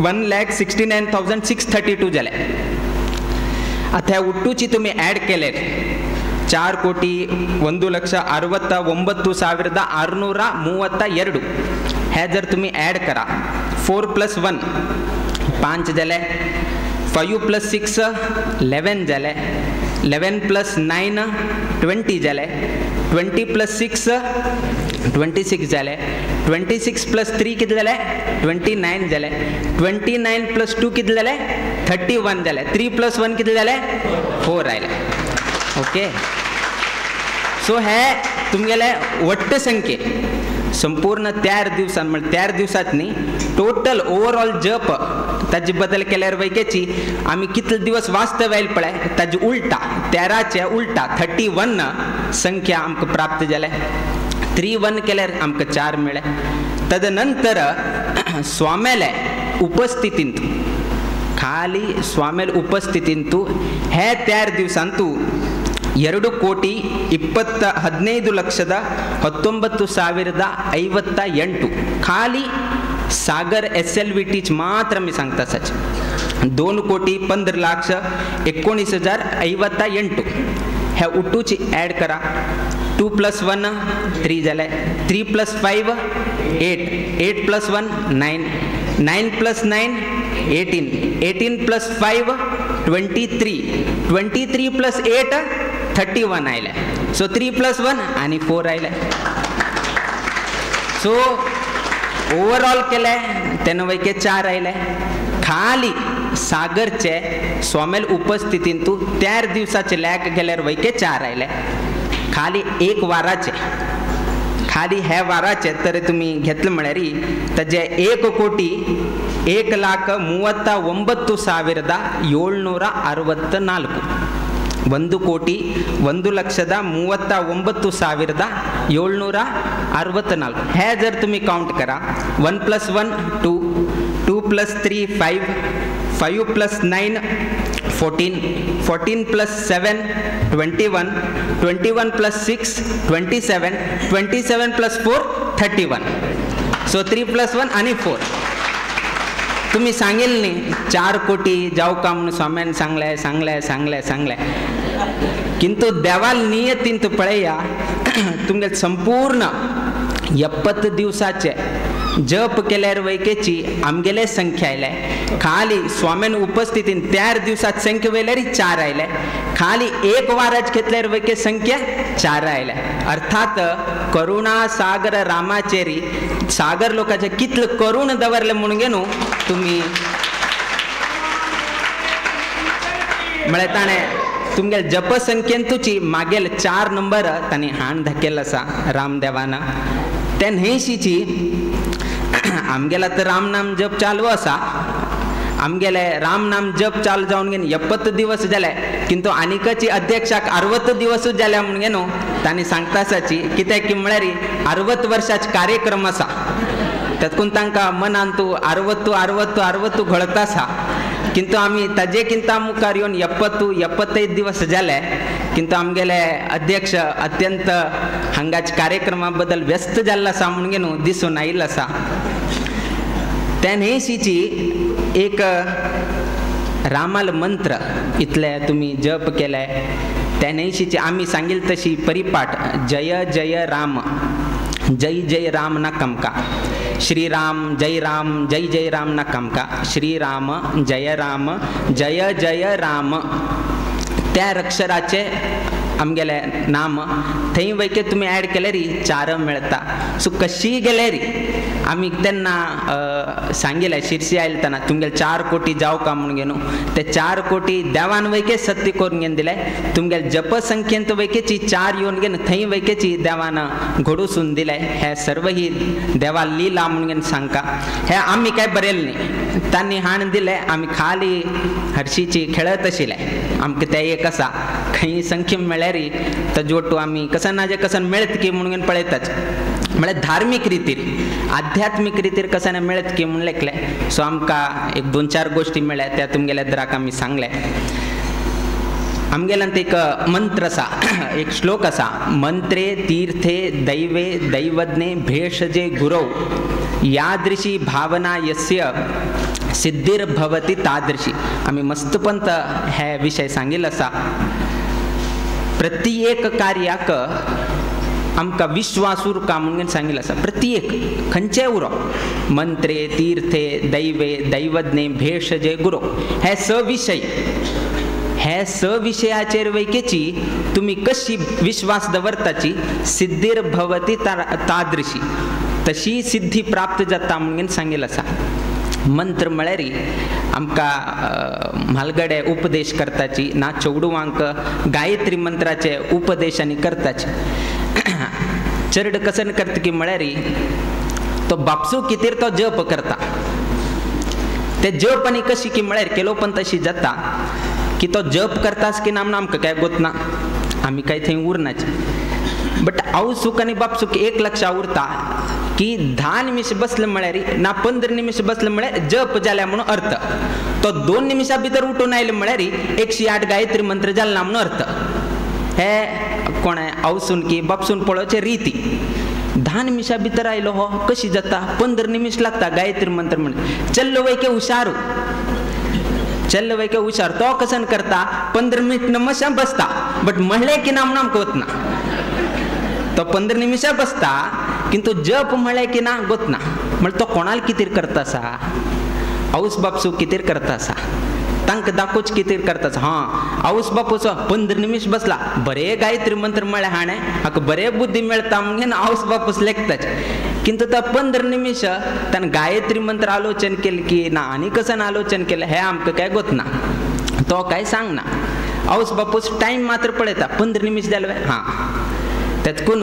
1,69,632 जाले। आतां ह्या उट्टूची तुमी एड केले 4 ಕೋಟಿ 1,69,632 हे जर तुम्ही ॲड करा 4 + 1 5 जाले, 5 + 6 11 जाले, 11 प्लस 9 20 जाले, 20 प्लस 6 26 जाले, 26 प्लस 3 कितले जाले 29 जाले, 29 प्लस 2 कितले जाले 31 जाले, 3 प्लस 1 कितले जाले 4 आयले. ओके, सो हे तुमगेले वट्ट संख्ये संपूर्ण 4 दिवसां म्हळ्यार 4 दिवसांत न्ही टोटल ओवरऑल जप ताजे बदल केल्यार वैकेची आमी कितले दिवस वास्तव आयल पळय ताजे उल्टा 13चे उल्टा 31 संख्या आमकां प्राप्त जाले. 3 1 केल्यार आमकां 4 मेळ्ळे. तदनंतर स्वामेले उपस्थितींत खाली स्वामेल उपस्थितींतु हे 4 दिवसांतु 2,25,19,058 खाली सागर SLVT मात्र मी सांगता सच 2,15,19,058 ह्या उटूची ॲड करा. 2 प्लस 1 3 जाले, 3 plus 5 8, 8 plus 1 9, 9 plus 9 18, 18 plus 5 23, 23 plus 8 31 आयले. सो 3 प्लस 1 आनी 4 आयले. सो ओवरऑल केले तेन्ना वैके 4 आयले. खाली सागरचे स्वामेल उपस्थितींतु 4 दिवसाचे लॅक गेल्यार वैके 4 आयले. खाली एक वाराचे खाली हे वाराचे तर तुमी घेतले म्हळ्यार ताजे 1,01,39,764 1,01,39,764 हे जर तुम्ही काउंट करा 1 plus 1 2, 2 plus 3 5, 5 plus 9 14, 14 plus 7 21, 21 plus 6 27, 27 plus 4 31. So 3 plus 1 आनी 4. तुम्ही सांगेल न्ही 4 कोटी जावं का म्हणून स्वाम्यान सांगलें सांगलें सांगलें सांगलें, किंतु देवाल नियतींत पळया तुमगे संपूर्ण 70 दिवसाचे जप केल्यार वैकेची आमगेले संख्या आयले. खाली स्वाम्यान उपस्थितीन 4 दिवसात संख्या वयल्यार 4 आयले. खाली एक वाराच घेतल्यार वैके संख्या 4 आयले. अर्थात करुणा सागर रामाचेरी सागर लोकांचे कितले करुण दवरले म्हणून न्हू तुमी म्हळ्यार ताणें तुमगेले जपसंख्येन तुची मागेल 4 नंबर तांणी हाण धाकेल्लो आसा रामदेवान. ते न्हंयशीची आमगेला तर रामनाम जप चालू आसा. आमगेले रामनाम जप चालू जावन घेवन 70 दिवस जाले, किंतु आनिकची अध्यक्षाक 60 दिवसूच जाले म्हणून न्हू तांणी सांगता आसाची कित्याक की म्हळ्यार 60 वर्साचे कार्यक्रम आसा तातूंत तांकां मनान तूं 60 60 60 घोळता आसा. किंतु आमी ताजे किंता मुखार येवन 70 75 दिवस जाले, किंतु आमगेले अध्यक्ष अत्यंत हांगाच्या कार्यक्रमा बद्दल व्यस्त जाल्लो आसा म्हणून न्हू दिसून आयिल्लो आसा. त्या न्हंयशीची एक रामाल मंत्र इतले तुमी जप केले त्या न्हंयशीची आमी सांगील तशी परिपाठ जय जय राम जय जय राम ना कमका, श्री राम जय राम जय जय राम ना कमका, श्री राम जय राम जय जय राम त्या अक्षराचे आमगेले नाम थंय वैके तुमी ॲड केल्यार 4 मेळता. सो कशी गेल्यार आमी तेन्ना सांगिल्लें शिरसी आयले तेन्ना तुमगेले 4 कोटी जावं का म्हणून न्हू ते 4 कोटी देवान वैके सत्य करून घेवन दिले. तुमगेले जपसंख्येंत वैकेची 4 येवन घेवन थंय वैकेची देवान घडूसून दिले. हे सर्व ही देवा लिला म्हणून घेवन सांगता. हे आमी काय बरयलें न्ही, तांणी हाण दिले आमी खाली हरशीची खेळत आशिल्ले. आमकां तें एक आसा खंय संख्य मेळ्ळ्यार ताजे वट्टू आमी कसन ना जे कसन मेळत की म्हणून पळयताच, म्हळ्यार धार्मीक रितीर आध्यात्मीक रितीर कसन मेळत की म्हणून लेखलें. सो आमकां एक 2-4 गोश्टी मेळ्ळ्या त्या तुमगेल्या द्राक आमी सांगलें. आमगेल्यान एक मंत्र आसा, एक श्लोक आसा, मंत्रे तीर्थे दैवे दैवज्ञे भेषजे गुरौ यादृशी भावना यस्य सिद्धिर्भवति तादृशी. आमी मस्तपंत हे विशय सांगिल्लो आसा. प्रत्येक कार्याक आमकां विश्वास उरका म्हणून सांगिल्लो आसा. प्रत्येक खंयचेय उरो मंत्रे तीर्थे दैवे दैवज्ञे भेषजे गुरो हे स विशय हे स विशयाचेर वैकेची तुमी कशी विश्वास दवरताची सिद्धीर भवती तादृशी तशी सिद्धी प्राप्त जाता म्हणून सांगेल आसा. मंत्र म्हळ्यार आमकां म्हालगडे उपदेश करताची ना चेडवांक गायत्री मंत्राचे उपदेश आनी करताची. चरड कसन करता की म्हळ्यार तो बापसू कितेर तो जप करता ते जप आनी कशी की म्हळ्यार केलो पण तशी जाता की तो जप करतास की ना आमकां काय गोतना आमी काय थंय उरनाचे. बट आवसूक आनी बापसूक एक लक्षा उरता की 10 निमिष बसले म्हळ्यार ना 15 निमिष बसले म्हळ्यार जप जाल्या म्हणून अर्थ. तो 2 निमिषा भितर उठून आयले म्हळ्यार 108 गायत्री मंत्र जाल ना म्हणून अर्थ. हे कोण आवसून की बापसून पळोवचे रिती 10 निमिषा भितर आयलो हो कशी जाता 15 निमिष लागता गायत्री मंत्र म्हण चल्लो वय के हुशारू चल्लो वय के हुशार तो कसन करता 15 मिनिट नमशा बसता बट म्हणले की ना म्हणून आमकां वतना तो 15 निमिषा बसता किंतु जप म्हळें की ना गोतना म्हळ्यार तो कोणाल कितें करता आसा आवस बापसू कितें करता आसा तांकां दाखोवच कितें करता आसा. हां आवस बापूचो 15 निमिष बसला बरें गायत्री मंत्र म्हळ्यार हाणें हाका बरें बुद्धी मेळटा म्हणून आवस बापूस लेखताच किंतु तो 15 निमिष ताणें गायत्री मंत्र आलोचन केलें की ना आनी कसन आलोचन केलें हें आमकां काय गोतना तो काय सांगना. आवस बापूस टायम मात्र पळयता 15 निमिष जाले हां तेतकून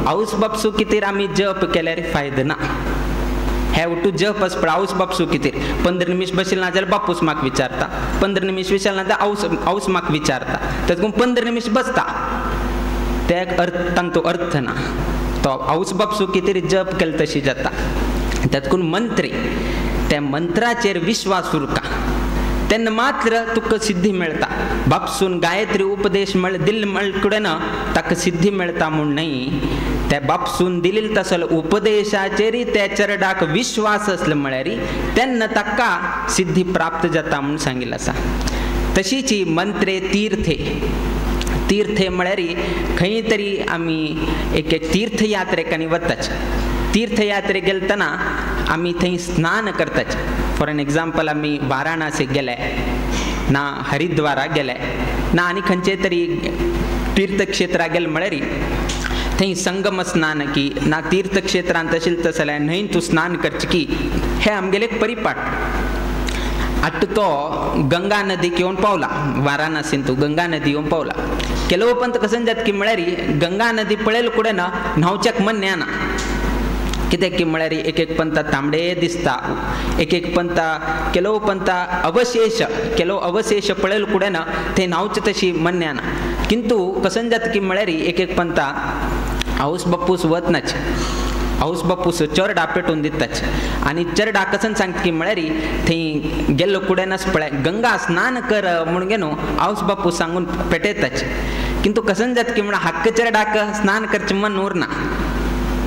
आवस बापसू कितें आमी जप केल्यार फायदो ना. हे उठू जप आस पळय आवस बापसू कितें 15 निमिष बशिल्ले ना जाल्यार बापूस म्हाका विचारता 15 निमिष विचारना जाल्यार आवस म्हाका विचारता तेतकून 15 निमिष बसता ते अर्थ तांचो अर्थ ना. तो आवस बापसू कितें जप केलें तशी जाता. तेतकून मंत्री त्या मंत्राचेर विश्वास उरता तेन्ना मात्र तुका सिद्धी मेळटा. बापसून गायत्री उपदेश म्हळ दिल्ले म्हळ्ळे ताका सिद्धी मेळटा म्हूण न्हय त्या बापसून दिलेलो तसलो उपदेशाचेर त्या चरडाक विश्वास आसलो म्हळ्यार तेन्ना ताका सिद्धी प्राप्त जाता म्हूण सांगिल्लें आसा. तशीच मंत्रे तीर्थे तीर्थे म्हळ्यार खंय तरी आमी एक एक तीर्थयात्रेक आनी वताच तीर्थयात्रेक गेलतना आमी थंय स्नान करताच. फॉर एन एग्जाम्पल आमी वाराणसी गेले ना हरिद्वारा गेले ना आनी खंयचे तरी तीर्थक्षेत्रा गेले म्हळ्यार थंय संगम स्नान की ना तीर्थक्षेत्रांत तशें तसलें न्हंय तूं स्नान करचें की हे आमगेले एक परिपाठ. आतां तो गंगा नदीक येवन पावला वाराणसीन तूं गंगा नदी येवन पावला केलो पंत कसन जाता की म्हळ्यार गंगा नदी पळयले कुडें ना न्हांवच्याक मन येना कित्याक की म्हळ्यार एक एक पंता तांबडे दिसता एक एक पंता केलो पंता अवशेष केलो अवशेष पळयले कुडें ना थंय न्हांवचें तशी मन येना. किंतु कसन जाता की म्हळ्यार एक एक पंता आवस बापूस वतनाच आवस बापूस चरडा पेटोवन दिताच आनी चरडा कसन सांगता की म्हळ्यार थंय गेल्लो कुडेनच पळय गंगा स्नान कर म्हणून गे न्हू आवस बापूस सांगून पेटयताच. किंतु कसन जाता की म्हळ्यार हक्क चरडाक स्नान करचें मन उरना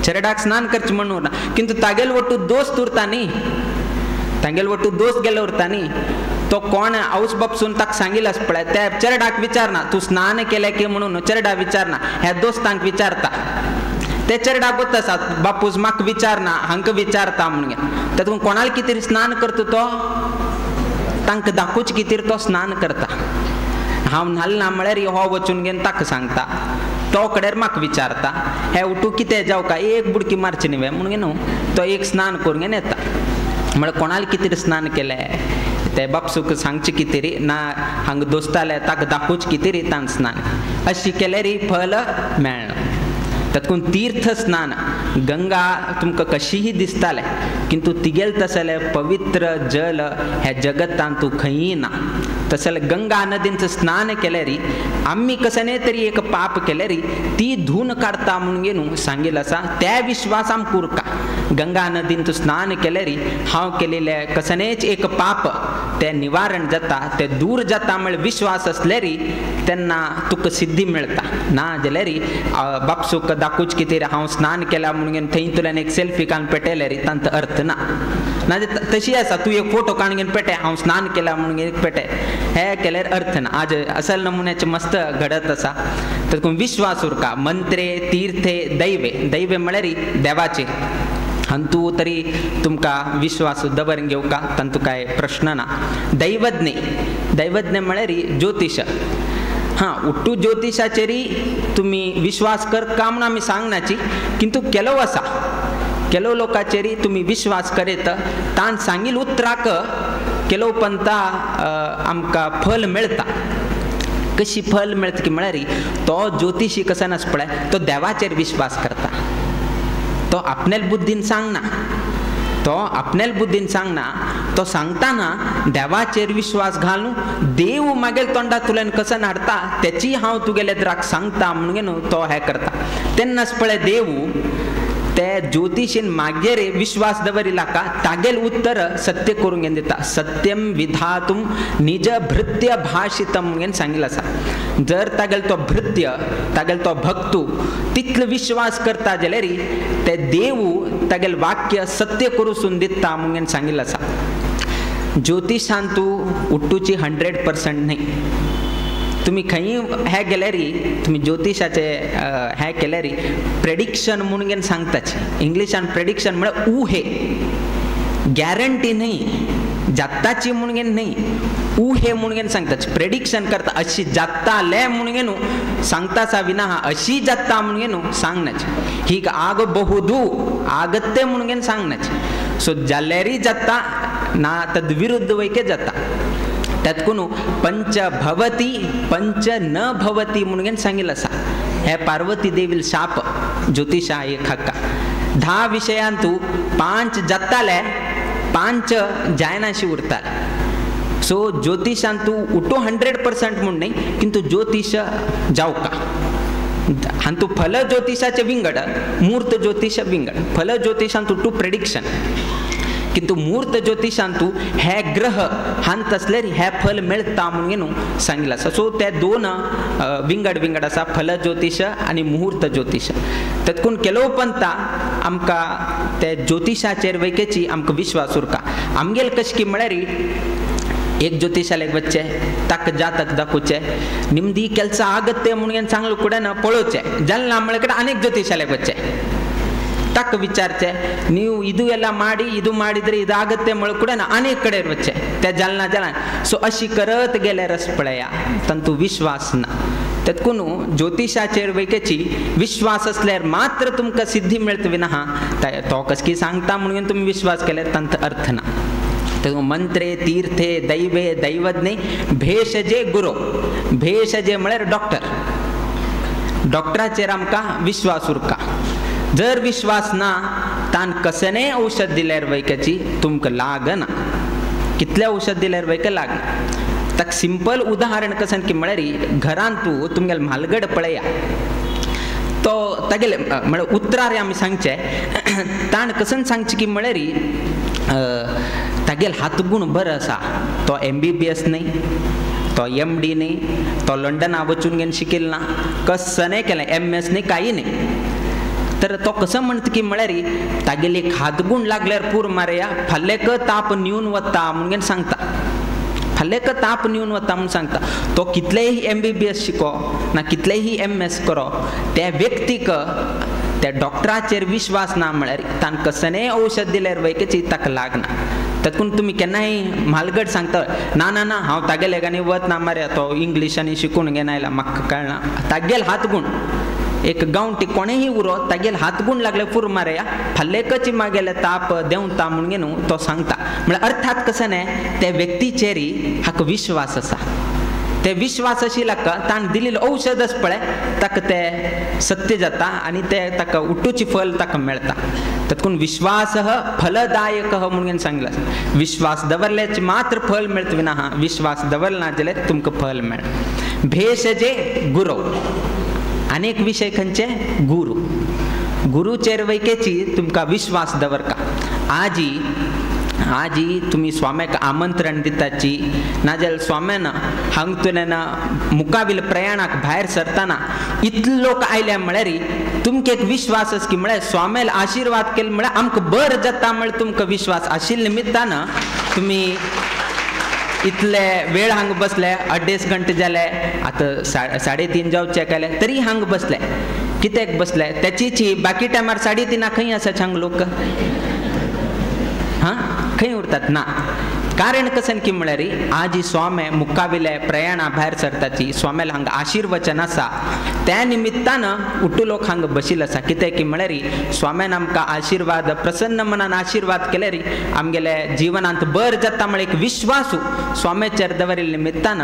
चरडाक स्नान करचें मन उरना किंतु तागेल वट्टू दोस्त उरता न्ही तागेल वट्टू दोस्त गेलो उरता न्ही तो कोण आवस बापसून ताका सांगिल्लें आसा पळय त्या चरडाक विचारना तूं स्नान केलें की म्हणून चरडा विचारना ह्या दोस्तांक विचारता ते चरडा गोत आसा बापूस म्हाका विचारना हांकां विचारता म्हणून तातूंत कोणाक कितें स्नान करता तो तांकां दाखोवचें कितें तो स्नान करता. हांव न्हाल ना म्हळ्यार हो वचून घेवन ताका सांगता तो कडेर म्हाका विचारता हे उठू कितें जावं काय एक बुडकी मारची न्ही म्हणून न्हू तो एक स्नान करून घेवन येता म्हळ्यार कोणाक कितें स्नान केलें ते बापसूक सांगचें कितें रे ना हांगा दोस्ताले ताका दाखोवचें कितें रे तांकां स्नान अशी केल्यार फल मेळना. तातूंत तीर्थ स्नान गंगा तुमकां कशीही दिसतालें किंतु तिगेल तसलें पवित्र जल ह्या जगतांत तूं खंयी ना. तसलें गंगा नदींचें स्नान केल्यार आमी कसने तरी एक पाप केल्यार ती धुवन काडटा म्हणून न्हू सांगिल्लें आसा त्या विश्वास आमकां उरता. गंगा नदींत स्नान केल्यार हांव केलेलें कसनेच एक पाप तें निवारण जाता तें दूर जाता म्हळ्यार विश्वास आसल्यार तेन्ना तुका सिद्धी मेळटा. ना जाल्यार बापसूक दाखोवचें कितें हांव स्नान केलां म्हणून थंय तुल्यान एक सेल्फी काडून पेटयल्यार तांचो अर्थ ना. ना तशी आसा तूं एक फोटो काडून घेवन पेटे हांव स्नान केलां म्हणून एक पेटे हे केल्यार अर्थ ना. आज असल नमुन्याचें मस्त घडत आसा. तर विश्वास उरका मंत्रे तीर्थे दैवे दैवे म्हळ्यार देवाचे हांतू तरी तुमकां विश्वास दवरून घेवका तांतू कांय प्रश्न ना. दैवज्ञ, दैवज्ञ म्हळ्यार ज्योतिश. हां, उट्टू ज्योतिशाचेरी तुमी विश्वास कर का म्हणून आमी सांगनाची, किंतु केलो आसा केलो लोकांचेरी तुमी विश्वास करीत तान सांगील उतराक केलो पंता आमकां फल मेळटा. कशी फल मेळटा की म्हळ्यार तो ज्योतिशी कसो नास पळय तो देवाचेर विश्वास करता, तो आपण्याल बुद्धीन सांगना, तो आपण्याल बुद्धीन सांगना, तो सांगताना देवाचेर विश्वास घालून देव मागेल तोंडांतल्यान कसो हाडटा तेची हांव तुगेले द्राक सांगता म्हणून न्हू तो हें करता. तेन्नाच पळय देव ते ज्योतिशीन मागेर विश्वास दवरिला का तागेल उत्तर सत्य करूंक घेवन दिता. सत्यम विधातुम निज भृत्य भाषितम म्हणून सांगिल्लें आसा. जर तागेल तो भृत्य तागेल तो भक्तू तितलो विश्वास करता जाल्यार ते देव तागेल वाक्य सत्य करूसून दिता म्हणून सांगिल्लें आसा. ज्योतिशांतू उट्टूची 100% न्ही. तुमी खंय हें गेल्यार तुमी ज्योतिशाचे हें केल्यार प्रेडिक्शन म्हणून घेवन सांगताचे. इंग्लिशान प्रेडिक्शन म्हळ्यार उहे, गॅरंटी न्ही, जाताची म्हणून घेवन न्ही, उहे म्हणून घेवन सांगताचे. प्रेडिक्शन करता अशी जाताले म्हणून घेवन सांगता सा विना अशी जाता म्हणून घेवन सांगनाचे. ही आग बहुदू आगत्य म्हणून घेवन सांगनाचे. सो जाल्यारय जाता ना तद विरुद्ध वैके जाता. त्यातकून पंच भवती पंच न भवती म्हणून सांगिल्लें आसा. हे पार्वती देवील शाप ज्योतिशा एक हक्का 10 विशयांतू 5 जाताले 5 जायनाशी उरताले. सो ज्योतिशांतू उठो 100% म्हूण न्ही, किंतु ज्योतिश जावका. हांतू फल ज्योतिशाचे विंगड, मूर्त ज्योतिश विंगड. फल ज्योतिशांतू टू प्रेडिक्शन, किंतु मूर्त ज्योतिशांतू हे ग्रह हांत आसल्यार हे फल मेळटा म्हणून न्हू सांगिल्लें आसा. सो ते दोन विंगड विंगड आसा, फल ज्योतिश आनी मुहूर्त ज्योतिश. तेतकून केलो पंता आमकां ते ज्योतिशाचेर वैकेची आमकां विश्वास उरका. आमगेल कशें की म्हळ्यार एक ज्योतिशालेक वच्चे ताका जातक दाखोवचें निमदी केलसा आगत्य म्हणून चांगलं कुडें ना पळोवचें जालें ना म्हळ्यार आनीक ज्योतिशालेक वच्चें ತಕ್ಕ ವಿಚಾರಚೆ ನೀವು ಇದು ಎಲ್ಲ ಮಾಡಿ ಇದು ಮಾಡಿದರೆ ಇದಾಗತ್ತೆ म्हळ ಕೂಡ अनेक कडेन वच्चे त्या जालना जालना. सो अशी करत गेल्यार पळया तांतू विश्वास ना. तेतकून ज्योतिशाचेर वैकेची विश्वास असल्यार मात्र तुमकां सिद्धी मेळत विना तो कसकी सांगता म्हणून तुमी विश्वास केल्यार तांचो अर्थ ना. तेतून मंत्रे तीर्थे दैवे दैवज्ञे भेषजे गुरो. भेषजे म्हळ्यार डॉक्टर. डॉक्टराचेर आमकां विश्वास उरका. जर विश्वास ना तान कसने औषध दिल्यार वैक्याची तुमकां लागना. कितलें औषध दिल्यार वैक लागना. ताका सिंपल उदाहरण कशें की म्हळ्यार घरांत तूं तुमगेले म्हालगड पळया तो तागेले म्हळ्यार उतरार आमी सांगचें ताण कशें सांगचें की म्हळ्यार तागेले हातगुण बरो आसा. तो MBBS न्ही, तो MD न्ही, तो लंडना वचून घेवन शिकिल्लो ना, कसनें केलें MS न्ही, कांय न्ही. तर तो कसो म्हणटा की म्हळ्यार तागेली हातगुण लागल्यार पूर मारया फाल्लेक ताप न्यून वता म्हणून सांगता. फाल्लेक ताप न्यून वता म्हणून सांगता. तो कितलेय MBBS शिको ना कितलेय MS करो त्या व्यक्तीक त्या डॉक्टराचेर विश्वास ना म्हळ्यार ताण कसनेय औषध दिल्यार वैकेची ताका लागना. तातूंत तुमी केन्नाय म्हालगड सांगता ना ना ना हांव तागेले आनी वत ना मारया तो इंग्लिशांनी शिकून घेवन आयला म्हाका कळना. तागेल हातगुण एक गांवटी कोणेय उरो तागेल हातगुण लागले पूर मारया फाल्लेकच मागेले ताप देंवता म्हणून न्हू तो सांगता. म्हळ्यार अर्थात कशें न्ही त्या व्यक्तीचेर हाका विश्वास आसा. ते विश्वास आशिल्ल्या ताणें दिलेलें औषध पळय ताका तें सत्य जाता आनी तें ताका उट्टूची फल ताका मेळटा. तातूंत विश्वास फलदायक म्हणून सांगला. विश्वास दवरल्याच मात्र फल मेळत विना हा विश्वास दवरना जाल्यार तुमकां फल मेळ. भेषजे गुरो. अनेक विशय खंयचे गुरू. गुरूचेर वैकेची तुमकां विश्वास दवरका. आजी आजी तुमी स्वाम्याक आमंत्रण दिताची नाजाल्यार स्वाम्यान हांगतल्यान मुखावेल प्रयाणाक भायर सरतना इतले लोक आयले म्हळ्यार तुमकां एक विश्वास आसा की म्हळ्यार स्वाम्याल आशिर्वाद केले म्हळ्यार आमकां बरें जाता म्हळ्यार तुमकां विश्वास आशिल्ले निमित्तान तुमी इतले वेळ हांगा बसले, 2.5 घंटे जाले, आतां 3:30 जावचे केले तरी हांगा बसले. कित्याक बसले त्याचीची बाकी टायमार 3:30 खंय आसा छांग लोक हां खंय उरतात ना. कारण कसन की म्हळ्यार आजी स्वामे मुखाविले प्रयाणा भायर सरताची स्वाम्याला हांगा आशीर्वचन आसा त्या निमित्तान उठू लोक हांगा बशील आसा. कित्याक की म्हळ्यार स्वाम्यान आमकां आशिर्वाद प्रसन्न मनान आशिर्वाद केल्यार आमगेले जिवनांत बर जाता म्हळ्यार एक विश्वासू स्वाम्याचेर दवरिल्ल्या निमित्तान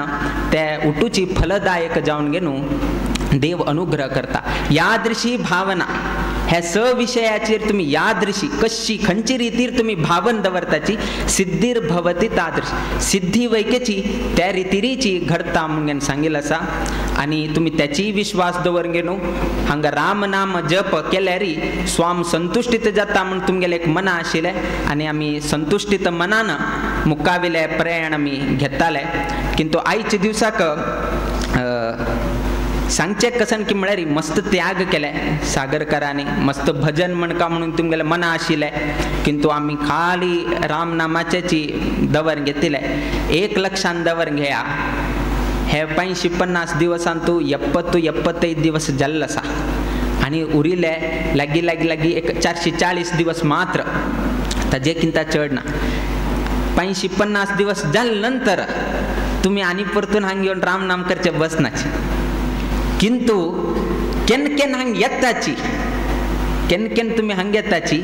ते उठूची फलदायक जावन घेवन देव अनुग्रह करता. यादृशी भावना ह्या स विशयाचेर तुमी यादृशी कशी खंयची रितीर तुमी भावन दवरताची सिद्धीर भवती तादृशी सिद्धी वैकेची त्या रितीरीची घडता म्हणून सांगिल आसा. आनी तुमी त्याचीय विश्वास दवर घेवन हांगा राम नाम जप केल्यार स्वाम संतुश्टीत जाता म्हूण तुमगेलें एक मना आशिल्लें आनी आमी संतुश्टीत मनान मुखाविले प्रयाण आमी घेताले. किंतु आयच्या दिवसाक सांगचें कसन की म्हळ्यार मस्त त्याग केले सागरकरांनी मस्त भजन म्हणका म्हणून तुमगेलें मना आशिल्लें किंतु आमी खाली राम नामाचेची दवर घेतिल्लें. एक लक्षान दवर घेया हे 550 दिवसांतू 70-75 दिवस जाल्लो आसा आनी उरिल्ले लागीं लागीं लागीं एक 440 दिवस मात्र ताजे किंता चड ना. 550 दिवस जाले नंतर तुमी आनी परतून हांगा येवन राम नाम करचें बसनाचे. किंतु केन्न केन्न हांग येताची केन्न केन्न तुमी हांग येताची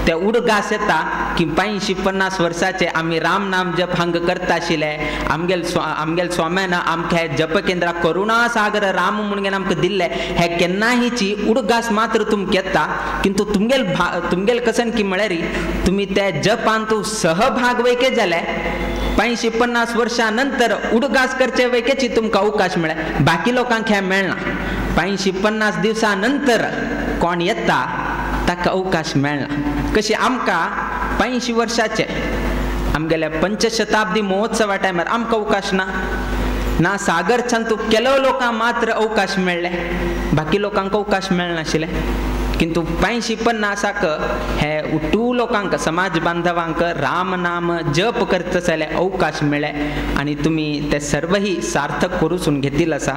ते उडगास येता की 550 वर्साचे आमी राम नाम जप हांग करता आशिल्ले आमगेल आमगेल स्वाम्यान आमकां हे जप केंद्रा करुणासागर राम म्हणून आमकां दिल्ले हे केन्नाहीची उडगास मात्र तुमकां येता. किंतु तुमगेल तुमगेल कसन की म्हळ्यार तुमी त्या जपान तूं सहभाग वैके जाले 550 वर्षां नंतर उडगास करचे वैकेची तुमकां अवकाश मेळ्ळे बाकी लोकांक हें मेळना. 550 दिवसां नंतर कोण येता ताका अवकाश मेळना. कशी आमकां 85 वर्षाचे आमगेल्या पंचशताब्दी महोत्सवा टायमार आमकां अवकाश ना ना सागर छान केलो लोकांक मात्र अवकाश मेळ्ळे बाकी लोकांक अवकाश मेळनाशिल्ले. किंतु 550 हे उठू लोकांक समाज बांधवांक राम नाम जप करता जाल्यार अवकाश मेळ्ळे आनी तुमी ते सर्वही सार्थक करूसून घेतील आसा.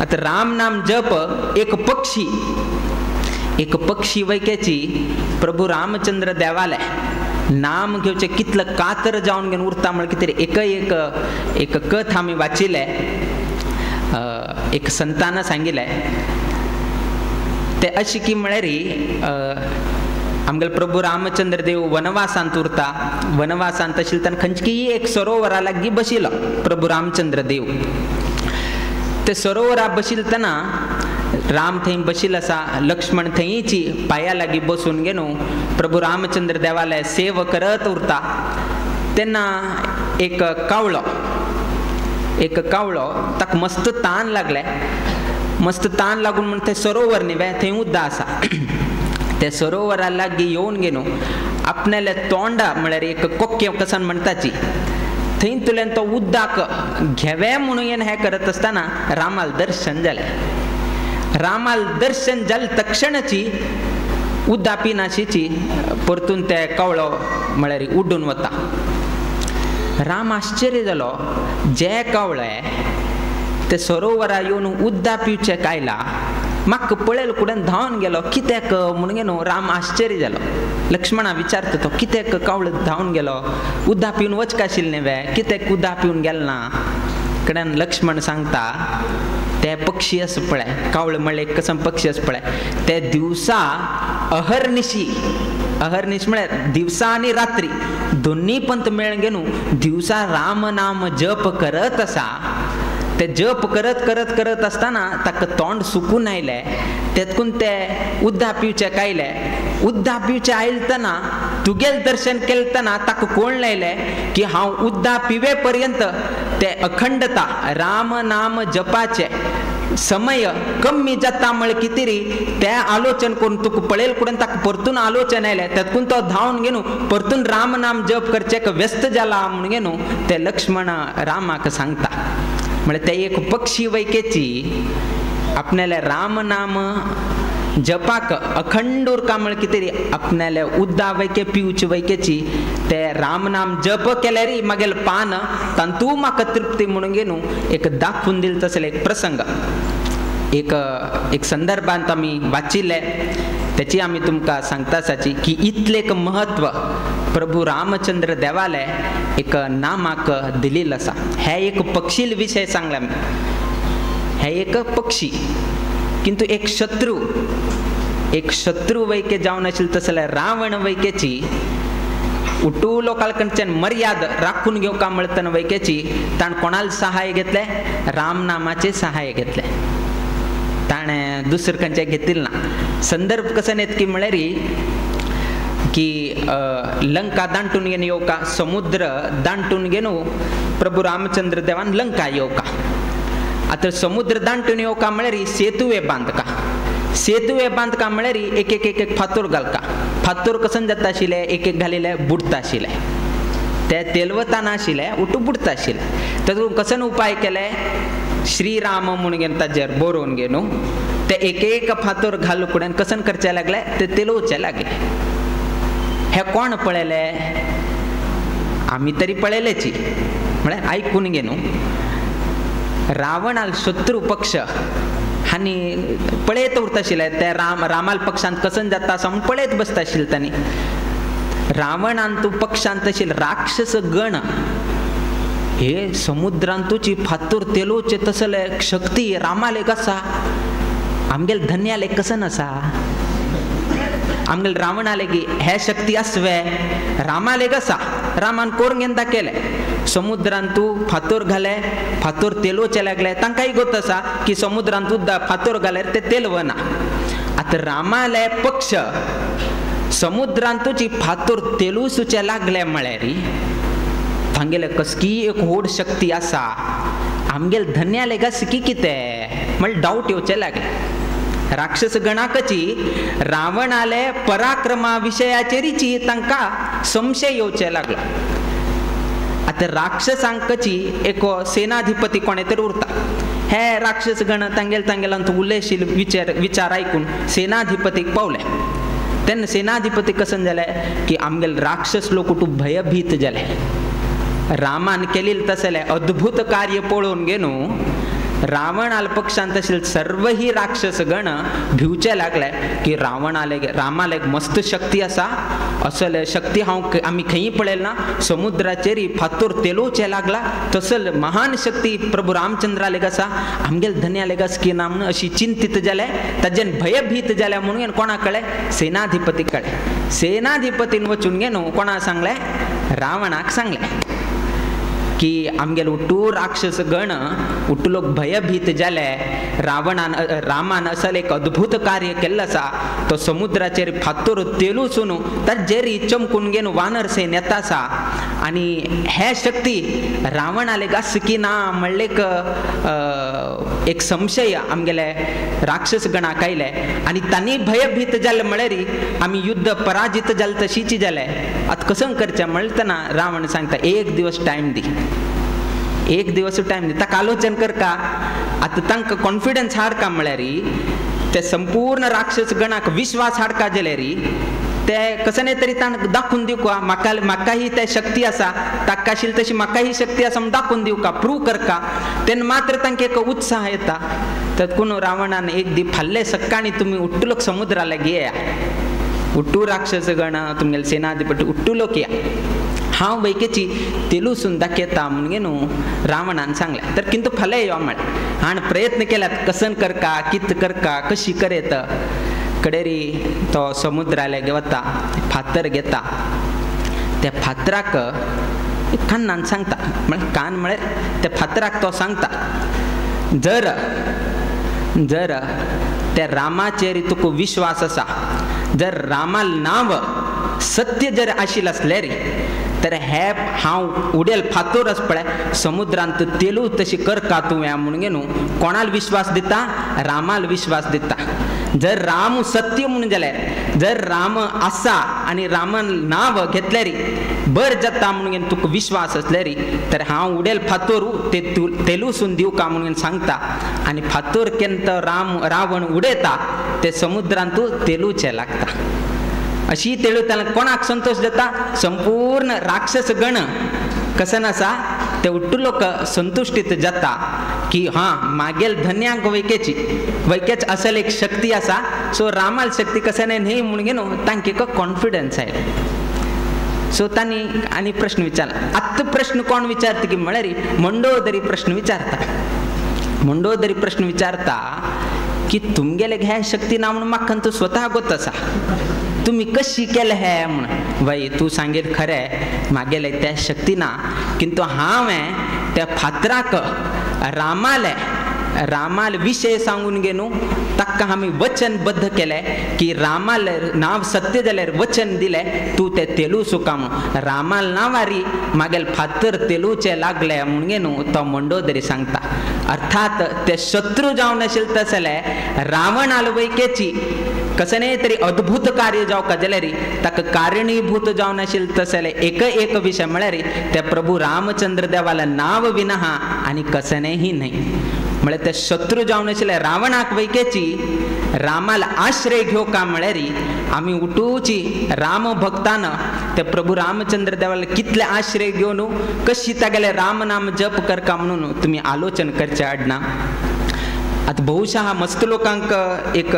आतां राम नाम जप एक पक्षी एक पक्षी वैकेची प्रभू रामचंद्र देवाले नाम घेवचें कितलं कातर जावन घेवन उरता म्हळ्यार कितें एक एक एक कथा आमी वाचिल्लें एक संतान सांगिल्लें ते अशी की म्हळ्यार आमगेले प्रभू रामचंद्र देव वनवासांत उरता वनवासांत आशिल्ले तेन्ना खंयचीय एक सरोवरा लागीं बशिल्लो प्रभू रामचंद्र देव ते सरोवरा बशिल्ले तेन्ना राम थंय बशिल्लो आसा लक्ष्मण थंयची पांया लागीं बसून घेवन प्रभू रामचंद्र देवाले सेव करत उरता तेन्ना एक कावळो ताका मस्त तान लागलें मस्त तान लागून म्हण तें सरोवर न्ही वे थंय उदक आसा ते सरोवरा लागीं येवन घेवन आपणाल्या तोंडा म्हळ्यार एक कोक्के कसन म्हणटाची थंय तुल्यान तो उदक घेवे म्हणून हें करत आसतना रामाल दर्शन जालें. रामाल दर्शन जालें तक्षणाची उदक पिनाशीची परतून ते कावळो म्हळ्यार उड्डून वता. राम आश्चर्य जालो जे कावळे ते सरोवरा येवन उदक पिवचें कायला म्हाका पळयल कुडेन धांवन गेलो कित्याक म्हणून न्हू राम आश्चर्य जालो. लक्ष्मणा विचारता तो कित्याक कावळो धांवन गेलो उदक पिवन वचका आशिल्लें न्ही वे कित्याक उदक पिवन गेलो ना. कडेन लक्ष्मण सांगता ते पक्षी आसा पळय कावळ म्हणल्यार एक कसम पक्षी आसा पळय ते दिवसा अहर्निशी अहर्निश म्हळ्यार दिवसा आनी रात्री दोन्ही पंत मेळून घेवन दिवसा राम नाम जप करत आसा ते जप करत करत करत आसतना ताका तोंड सुकून आयलें तेतकून ते उदक पिवचें कायलें उदक पिवचें आयलतना तुगेल दर्शन केलतना ताका कोण लायलें की हांव उदक पिवे पर्यंत ते अखंडता राम नाम जपाचे समय कमी जाता म्हळ्यार कितें री तें आलोचन करून तुका पळयल कुडेन ताका परतून आलोचन आयलें तेतकून तो धांवन घेवन परतून राम नाम जप करचें व्यस्त जाला म्हणून घेवन ते लक्ष्मण रामाक सांगता. म्हळ्यार ते एक पक्षी वैकेची आपणाल्या राम नाम जपाक अखंड उरका म्हळ्यार कितें री आपणाल्या उदका वैके पिवचे वैकेची ते राम नाम जप केल्यार मागेल पान तांतू म्हाका तृप्ती म्हणून घेवन एक दाखोवन दिल तसले एक प्रसंग. एक एक संदर्भांत आमी वाचिल्लें तेची आमी तुमकां सांगता आसाची की इतलें एक म्हत्व प्रभू रामचंद्र देवाले एक नामाक दिलेलो आसा. हे एक पक्षील विशय सांगला आमी, हे एक पक्षी किंतु एक शत्रू, एक शत्रू वैके जावन आशिल्लो तसले रावण वैकेची उटू लोकां कडच्यान मर्याद राखून घेवका म्हणतना वैकेची ताणें कोणाल सहाय घेतलें, राम नामाचें सहाय घेतलें, ताणें दुसरें खंयचें घेतिल्लें ना. संदर्भ कसो येत की म्हळ्यार की लंका दांटून घेवन येवका, समुद्र दांटून घेवन प्रभू रामचंद्र देवान लंका येवका. आतां समुद्र दांटून येवका म्हळ्यार सेतुवे बांदका, सेतुवे बांदका म्हळ्यार एक एक एक एक फातोर घालका, फातोर कसन जाता आशिल्लें, एक एक घालिल्लें बुडटा आशिल्लें, ते तेलवता नाशिल्लें उठू बुडटा आशिल्लें. तातूंत कसन उपाय केले, श्रीराम म्हूण घेवन ताजेर बरोवन घेवन ते एक एक फातोर घालू कडेन कसन करचे लागले, ते तेलोवचे लागले. हे कोण पळयले, आमी तरी पळयलेची म्हळ्यार आयकून घेवन रावणाल शत्रू पक्ष आनी पळयत उरता आशिल्ले, ते राम रामाल पक्षांत कसन जाता आसा म्हूण पळयत बसता आशिल्ले तांणी. रावणान तूं पक्षांत आशिल्ले राक्षस गण हे समुद्रांतूची फातोर तेलोचे तसले शक्ती रामालेक आसा, आमगेल धन्यालेक कसन आसा, आमगेल रावणालेगी हे शक्ती आसवे, रामालेक आसा. रामान कोरून घेवन दाखयलें, समुद्रांतू फातोर घाले, फातोर तेलोवचे लागले. तांकांय गोत आसा की समुद्रांत उदक फातोर घाल्यार ते तेलवना. आतां रामाले पक्ष समुद्रांतूची फातोर तेलुसूचे लागले म्हळ्यार तांगेले कसकी एक व्हड शक्ती आसा, आमगेल धन्याले आसा की कितें म्हळ्यार डावट येवचे लागले. राक्षस गणाकची रावणाले पराक्रमा विशयाचेरीची तांकां संशय येवचे लागलो. आतां राक्षसांकची एक सेनाधिपती कोणे तरी उरता, हे राक्षस गण तांगेल तांगेलांत उलयशील विचार विचार आयकून सेनाधिपतीक पावले. तेन्ना सेनाधिपती कसन जाले की आमगेल राक्षस लोक उठू भयभीत जाले. रामान केलें तसलें अद्भुत कार्य पळोवन घेवन रावणाल पक्षांत आशिल्ले सर्वही राक्षस गण भिवचे लागले की रावणाले रामाले मस्त शक्ती आसा, असले शक्ती हांव आमी खंयी पळयल ना, समुद्राचेर फातोर तेलोवचे लागला तसल महान शक्ती प्रभू रामचंद्रालेक आसा, आमगेल धन्यालेक आसा की ना म्हणून अशी चिंतीत जाले, ताजेन भयभीत जाले म्हणून कोणा कळ्ळें, सेनाधिपती कळ्ळें. सेनाधिपतीन वचून घेवन कोणा सांगलें, रावणाक सांगलें की आमगेल उठू राक्षस गण उठू लोक भयभीत जाले, रावणान रामान असल एक अद्भुत कार्य केल्लो आसा, तो समुद्राचेर फातोर तेलुसून ताजेर चमकून घेवन वानर सेन येता आसा आनी हे शक्ती रावणाले आसा की ना म्हणले एक संशय आमगेले राक्षस गणाक आयले आनी तांणी भयभीत जाले म्हळ्यार आमी युद्ध पराजित जाले तशीच जाले. आतां कसं करचें म्हणटना रावण सांगता एक दिवस टायम दी, एक दिवस टायम दी, ताका आलोचन करका. आतां तांकां कॉन्फिडन्स हाडका म्हळ्यार ते संपूर्ण राक्षस गणाक विश्वास हाडका जाल्यार ते कसं तरी तांकां दाखोवन दिवका, म्हाका म्हाका ही ते शक्ती आसा, ताका आशिल्ली तशी म्हाका ही शक्ती आसा म्हूण दाखोवन दिवका, प्रूव करका, तेन्ना मात्र तांकां एक उत्साह येता. तर कोण रावणान एक दी फाल्ले सकाळी तुमी उट्टुलोक समुद्रा लागीं येया, उट्टू राक्षस गण तुमगेले सेनाधिपती उट्टुलोक या, हांव वैकेची तेलुसून दाखयता म्हणून न्हू रावणान सांगलें. तर किंतु फाल्यां यो म्हळें हाण प्रयत्न केल्यात कसन करका कित करका कशी करेत. कडेरी तो समुद्रा लागीं वता, फातर घेता, त्या फातराक कानान सांगता, म्हळ्यार कान म्हळ्यार त्या फातराक तो सांगता, जर जर त्या रामाचेर तुका विश्वास आसा, जर रामाल नांव सत्य जर आशिल्लें आसल्यार तर हे हांव उडेल फातोर आसा पळय समुद्रांत तेलू तशी करका तूं म्हणून न्हू कोणाल विश्वास दिता, रामाल विश्वास दिता. जर राम सत्य म्हणून जाल्यार, जर राम आसा आनी रामान नांव घेतल्यार बर जाता म्हणून तुका विश्वास आसल्यार तर हांव उडेल फातोर ते तेलूसून दिवका म्हणून सांगता आनी फातोर केन्ना राम रावण उडयता ते समुद्रांत तेलूचे लागता. अशी तेळू त्याला कोणाक संतोष जाता, संपूर्ण राक्षस गण कसन आसा ते उट्टू लोक संतुश्टीत जाता की हां मागेल धन्यांक वैकेची वैकेच असल एक शक्ती आसा. सो रामाल शक्ती कशें न्ही म्हणून न्हू तांकां एक कॉन्फिडन्स आयलो. सो तांणी आनी प्रश्न विचारला. आत्तां प्रश्न कोण विचारता की म्हळ्यार मंडोदरी प्रश्न विचारता. मंडोदरी प्रश्न विचारता की तुमगेले घ्या शक्ती ना म्हणून म्हाका तूं स्वता गोत आसा, तुमी कशी केलें हें म्हण. बाई तूं सांगीत खरें मागेले त्या शक्ती ना, किंतु हांवें त्या फातराक रामाले रामाल विशय सांगून गे न्हू ताका आमी वचनबद्ध केलें की रामाल नांव सत्य जाल्यार वचन दिलें तूं तें तेलू सुका म्हूण. रामाल नांवारी मागेल फातर तेलूचे लागले म्हूण गे न्हू तो मंडोदरी सांगता. अर्थात ते शत्रू जावन आशिल्ले तसले रावणाल वैकेची कसने तरी अद्भुत कार्य जावका जाल्यार ताका कारणीभूत जावन आशिल्ले तसले एक एक विशय म्हळ्यार ते प्रभू रामचंद्र देवाला नांव विना आनी कसनेही न्हय. म्हळ्यार ते शत्रू जावन आशिल्ले रावणाक वैकेची रामाल आश्रय घेवका म्हळ्यार आमी उठूची राम भक्तान ते प्रभू रामचंद्र देवाला कितले आश्रय घेवन कशी तागेले राम नाम जप करका म्हणून तुमी आलोचन करचे आडना. आतां बहुशः मस्त लोकांक एक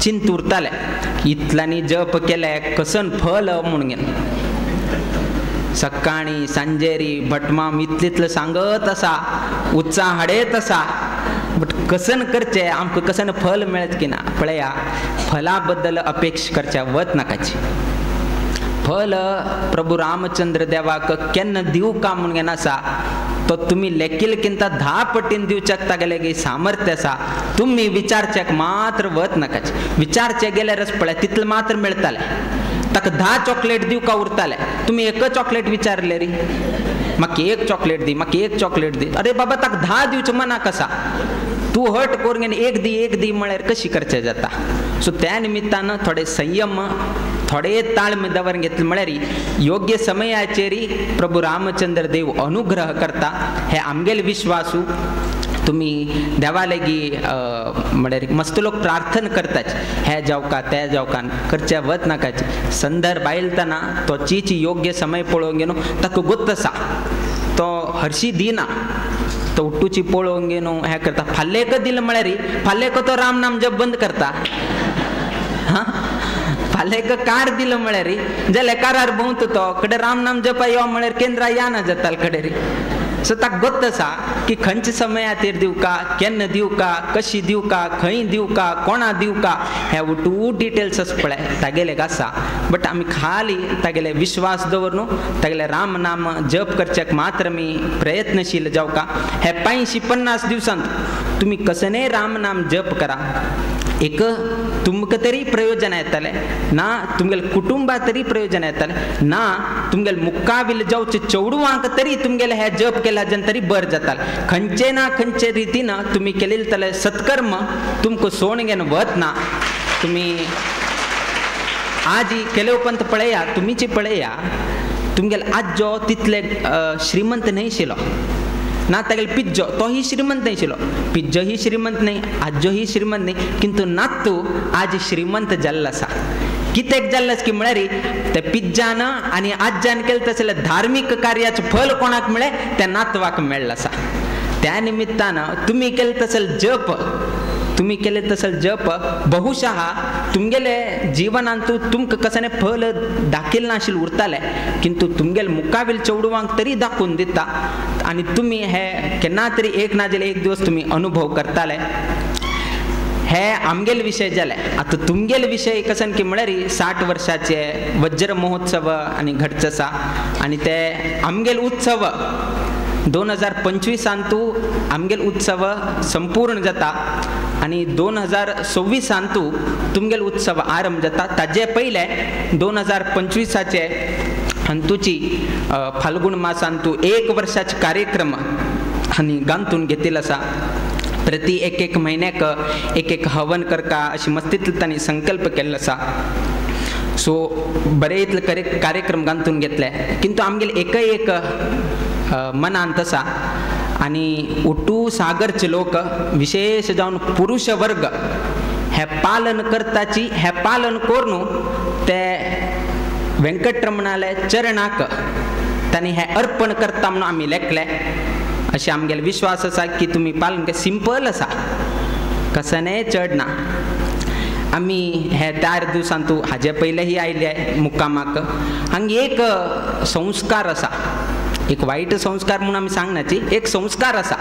चिंत उरतालें इतल्यांनी जप केलें कसन फल म्हणून घेवन सकाळी सांजेरी भटमाम इतले इतलें सांगत आसा उत्साह हाडयत आसा बट कसन करचें आमकां कसन फल मेळत की ना. पळया फला बद्दल अपेक्षा करच्या वत नाकाची. फल प्रभू रामचंद्र देवाक केन्ना दिवका म्हणून घेन आसा तो तुमी लेखील किंता 10 पटीन दिवच्याक तागेले की सामर्थ्य आसा. तुमी विचारच्याक मात्र वत नाकाचे. विचारचे गेल्यारच पळय तितलें मात्र मेळटालें. ताका 10 चॉकलेट दिवका उरताले, तुमी एक चॉकलेट विचारले री म्हाका एक चॉकलेट दी म्हाका एक चॉकलेट दी. अरे बाबा ताका 10 दिवचें मनाक आसा, तूं हट करून एक दी एक दी म्हळ्यार कशी करचें जाता. सो त्या निमित्तान थोडे संयम थोडे ताळमे दवर घेतले म्हळ्यार योग्य समयाचेर प्रभू रामचंद्र देव अनुग्रह करता हे आमगेले विश्वासू. तुमी देवा लागीं म्हळ्यार मस्त लोक प्रार्थना करतात हे जावका ते जावका करचे वत नाकाचे. संदर्भ आयलतना तो चीच योग्य समय पळोवंक न्हू ताका गोत्त आसा तो हरशी दिना तो उट्टूची पळोवंक न्हू हें करता. फाल्लेक दिलें म्हळ्यार फाल्लेक तो राम नाम जप बंद करता. हां फाल्लेक कार दिलें म्हळ्यार जाल्यार कारार भोंवता तो कडे राम नाम जपा यो म्हळ्यार केंद्रा या ना जाताल कडे री. सो ताका गोत्त आसा की खंयच्या समयाचेर दिवका केन्ना दिवका कशी दिवका खंय दिवका कोणा दिवका हे उटू डिटेल्स आसा पळय तागेले आसा. बट आमी खाली तागेले विश्वास दवर न्हू तागेले राम नाम जप करच्याक मात्र आमी प्रयत्नशील जावका. हे 550 दिवसांत तुमी कसनेय राम नाम जप करा एक तुमकां तरी प्रयोजन येतलें ना तुमगेले कुटुंबा तरी प्रयोजन येतलें ना तुमगेले मुक्काविल जावचे चेडवांक तरी तुमगेले हे जप केल्या जन तरी बरें जातालें. खंयचे ना खंयचे रितीन तुमी केलेले सत्कर्म तुमकां सोण घेवन वतना तुमी आज केले उपरांत पळया तुमीची पळया तुमगेले आजो तितले श्रीमंत न्हय आशिल्लो ना तागेले पिज्जो तोही श्रीमंत न्हय आशिल्लो, पिज्जो ही श्रीमंत न्हय आजो ही श्रीमंत न्हय, किंतु नातू आज श्रीमंत जाल्लो आसा. कित्याक जाल्लो आसा की म्हळ्यार ते पिज्जान आनी आज्जान केलें तसलें धार्मीक कार्याचें फल कोणाक मेळ्ळें त्या नातवाक मेळ्ळें आसा. त्या निमित्तान तुमी केलें तसलें जप तुमी केलें तसलें जप बहुशः तुमगेले जिवनांत तुमकां कसलें फल दाखयल नाशिल्लें उरतालें किंतु तुमगेले मुखावेल चेडवांक तरी दाखोवन दिता आनी तुमी हे केन्ना तरी एक ना जाल्यार एक दिवस तुमी अनुभव करताले. हे आमगेले विशय जाले. आतां तुमगेले विशय कसन की म्हळ्यार 60 वर्साचे वज्र महोत्सव आनी घडचो आसा आनी ते आमगेले उत्सव 2025 आमगेले उत्सव संपूर्ण जाता आनी 2026 तुमगेले उत्सव आरंभ जाता. ताजे पयले 2025 अंतुची फाल्गुन मासांतू 1 वर्साचे कार्यक्रम आनी गांथून घेतिल्लो आसा. प्रति एक एक म्हयन्याक एक एक हवन करका अशी मस्तींतलो तांणी संकल्प केल्लो आसा. सो बरे इतले कार्यक्रम गांथून घेतले किंतु आमगेले एक एक मनांत आसा आनी उटू सागरचे लोक विशेष जावन पुरुष वर्ग हे पालन करताची हे पालन करून ते वेंकटरमणाले चरणाक तांणी हें अर्पण करता म्हणून आमी लेखलें. अशें आमगेले विश्वास आसा की तुमी पालन सिंपल आसा, कसनेय चड ना. आमी हे 4 दिवसांतू हाजे पयलेंय आयले मुक्कामाक. हांगा एक संस्कार आसा, एक वायट संस्कार म्हूण आमी सांगनाची, एक संस्कार आसा.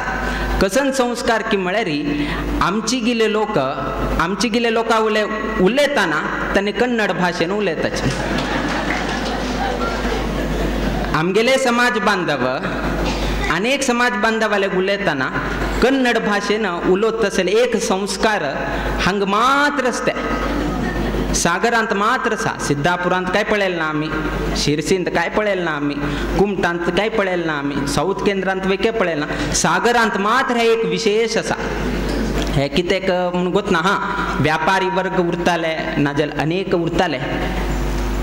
कसन संस्कार की म्हळ्यार आमची गेले लोक आमची गेले लोकां उलयतना तांणी कन्नड भाशेन उलयताचे. आमगेले समाज बांधव अनेक समाज बांधवाले उलयतना कन्नड भाशेन उलोवत आसले. एक संस्कार हांगा मात्र आसता, सागरांत मात्र आसा. सिद्धापुरांत काय पळयलें ना आमी, शिरसींत काय पळयलें ना आमी, कुमटांत काय पळयलें ना आमी, साऊथ केंद्रांत वेके पळयलें ना. सागरांत मात्र हे एक विशेष आसा. हे कितें म्हूण गोत ना, हां व्यापारी वर्ग उरताले नाजाल्यार अनेक उरताले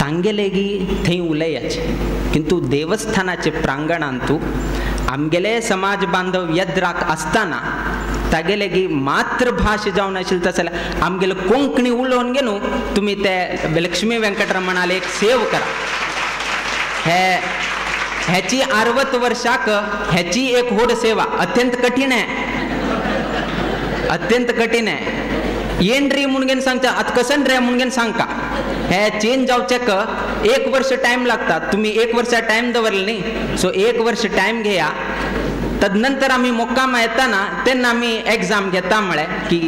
तांगेलेगी थंय उलयाचे, किंतु देवस्थानाचे प्रांगणांतू आमगेले समाज बांधव यद्राक आसतना तागेलेगी मातृभाषा जावन आशिल्ली तशें जाल्यार आमगेले कोंकणी उलोवन गे न्हू तुमी ते लक्ष्मी वेंकटरमणाले एक सेव करा. हे हेची 60 वर्षाक हेची एक व्हड सेवा अत्यंत कठीण आहे, अत्यंत कठीण आहे. येन रे म्हणून सांगता आतां कसन रे म्हणून सांगता, हे चेंज जावचेक 1 वर्ष टायम लागता. तुमी 1 वर्सा टायम दवरले न्ही, सो 1 वर्ष टायम घेया. तदनंतर आमी मुक्कामा येताना तेन्ना आमी एग्जाम घेता म्हळें की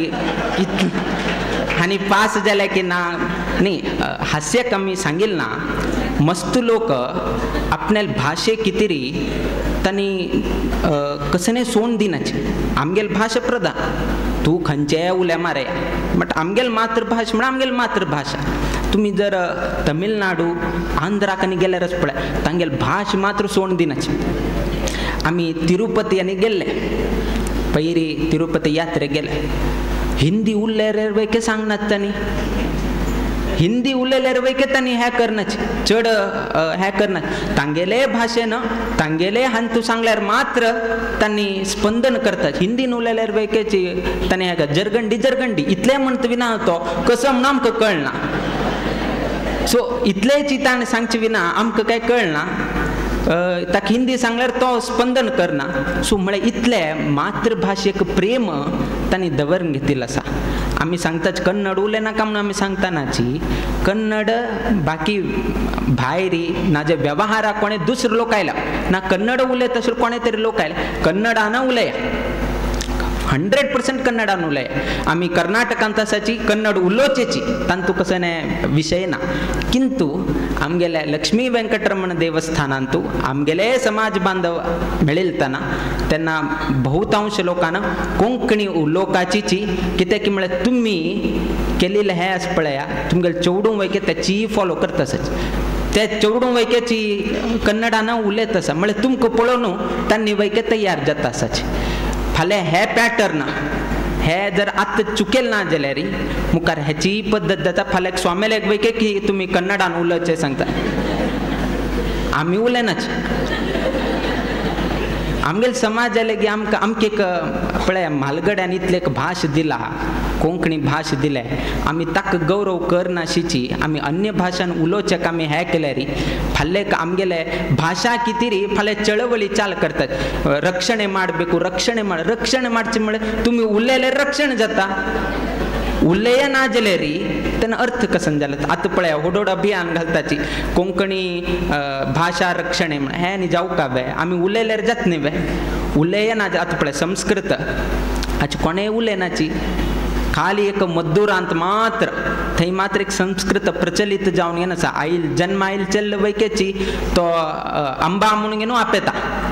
आनी पास जाले की ना. न्ही हास्यक आमी सांगिल ना, मस्त लोक आपल्या भाशे कितें तांणी कसने सोड दिनाचे. आमगेल भाशा प्रधान, तूं खंयचेय उले मारे बट आमगेल मातृभाशा म्हळ्यार आमगेल मातृभाशा. तुमी जर तमिळनाडू आंध्राक आनी गेल्यारच पळय तांगेल भाश मात्र सोड दिनाचे. आमी तिरुपती आनी गेल्ले पयरी तिरुपती यात्रेक गेले, हिंदी उलयल्यार वयके सांगनात तांणी, हिंदी उलयल्यार वयके तांणी हें करनाचे चड हें करनात. तांगेले भाशेन तांगेले हांतू सांगल्यार मात्र तांणी स्पंदन करतात. हिंदीन उलयल्यार वयकेची तांणी हें जरगंडी जरगंडी इतलें म्हणटा विना तो कसो म्हणून आमकां कळना. सो इतलेंची ताणें सांगचें विना आमकां कांय कळना. ताका हिंदी सांगल्यार तो स्पंदन करना. सो म्हळ्यार इतलें मातृभाशेक प्रेम तांणी दवरून घेतिल्लें आसा. आमी सांगताच कन्नड उलयनाका म्हणून आमी सांगतानाची, कन्नड बाकी भायरी ना जे व्यवहाराक कोणें दुसरो लोक आयला ना कन्नड उलयता आशिल्लो कोणें तरी लोक आयला कन्नडान उलया, 100% कन्नडान उलया. आमी कर्नाटकांत आसाची कन्नड उलोवचेची तांतू कसो विशय ना, किंतु आमगेल्या लक्ष्मी वेंकटरमण देवस्थानांतू आमगेले समाज बांधव मेळिल्तना तेन्ना बहुतांश लोकांना कोंकणी उलोवपाचीची कित्याक की म्हळ्यार तुमी केलेलें हें आसा पळया तुमगेले चेडूं वयके तेचीय फॉलो करता आसाची, ते चेडूं वयकेची कन्नडान उलयत आसा म्हळ्यार तुमकां पळोवन तांणी वयके तयार जाता आसाची. फाल्यां हे पॅटर्न हे जर आतां चुकेल ना जाल्यार मुखार हेची पद्दत जाता. फाल्यां स्वामेल्याक वयके की तुमी कन्नडान उलोवचें सांगता, आमी उलयनाच. आमगेले समाज जाले की आमकां आमकां एक पळय म्हालगड्यान इतलें एक भाश दिला, कोंकणी भाश दिल्या, आमी ताका गौरव करनाशिची आमी अन्य भाशान उलोवचें आमी हें केल्यार फाल्यां आमगेले भाशा कितें फाल्यां चळवळी चाल करतात. रक्षणे ಮಾಡಬೇಕು, रक्षणे माड रक्षणे मारचें म्हळ्यार तुमी उलयल्यार रक्षण जाता, उलय ना जाल्यार तेन्ना अर्थ कसन जाला. आतां पळया व्हड अभियान घालताची कोंकणी भाशा रक्षणे म्हण, हें न्ही जावका बे आमी उलयल्यार जात न्ही बे उलय ना. आतां पळय संस्कृत आतां कोणेय उलयनाची, खाली एक मद्दुरांत मात्र थंय मात्र एक संस्कृत प्रचलित जावन येना आसा. आयल जन्म आयल चल्ल वैकेची तो अंबा म्हणून घेवन आपयता,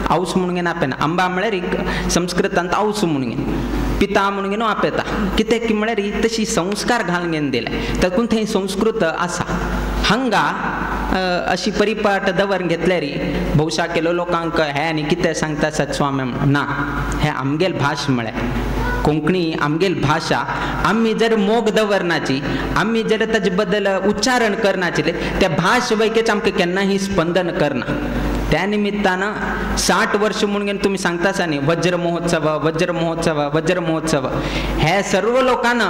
आवस म्हणून घेवन आपयना. अंबा म्हळ्यार एक संस्कृतांत आवस म्हणून घेवन, पिता म्हणून घेवन आपयता. कित्याक की म्हळ्यार तशी संस्कार घालून घेवन दिले तातूंत थंय संस्कृत आसा. हांगा अशी परिपाट दवर घेतल्यार भोवशा केलो लोकांक हें आनी कितें सांगता आसात स्वामी ना, हें आमगेल भाश म्हळ्यार कोंकणी आमगेल भाशा. आमी जर मोग दवरनाची, आमी जर ताजे बद्दल उच्चारण करनाची त्या भाश वैकेच आमकां केन्नाही स्पंदन करना. त्या निमित्तान 60 वर्ष म्हणून तुमी सांगता आसा न्ही वज्र महोत्सव वज्र महोत्सव वज्र महोत्सव, हे सर्व लोकांना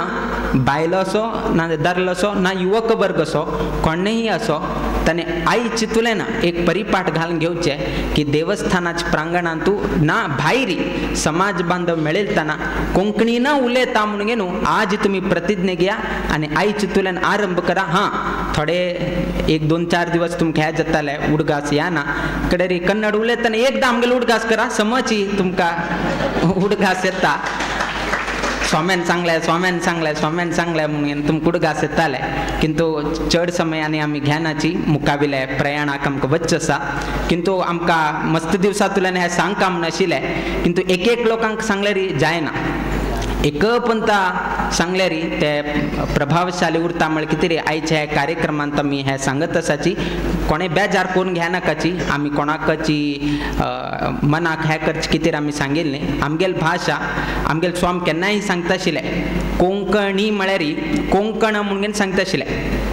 बायलो असो ना दादलो असो ना युवक वर्ग असो कोणेय असो ताणें आई चिंतुलें ना एक परिपाठ घालून घेवचें की देवस्थानाच्या प्रांगणांतू ना भायरी समाज बांधव मेळयतना कोंकणी ना उलयता म्हणून न्हू आज तुमी प्रतिज्ञा घेया आनी आई चिंतुल्यान आरंभ करा. हां थोडे एक दोन चार दिवस तुमकां हें जाताले उडगास या ना कडे कन्नड उलयतना एकदां आमगेलो उडगास करा समची तुमकां उडगास येता. स्वाम्यान सांगलें स्वाम्यान सांगलें स्वाम्यान सांगलें म्हणून तुमकां उडगास येताले. किंतु चड समय आनी आमी ज्ञानाची मुकाविले प्रयाणाक आमकां वच्च आसा. किंतु आमकां मस्त दिवसांतल्यान हें सांगका म्हूण आशिल्लें किंतु एक एक लोकांक सांगल्यार जायना एक पंता सांगल्यार ते प्रभावशाली उरता म्हळ्यार कितें रे आयच्या ह्या कार्यक्रमांत आमी हें सांगत आसाची कोणें बेजार करून घेनाकाची आमी कोणाकची मनाक हें करचें कितें आमी सांगिल्लें. आमगेल भाशा आमगेल स्वाम केन्नाय सांगता आशिल्लें कोंकणी म्हळ्यार कोंकण म्हणून सांगता आशिल्लें.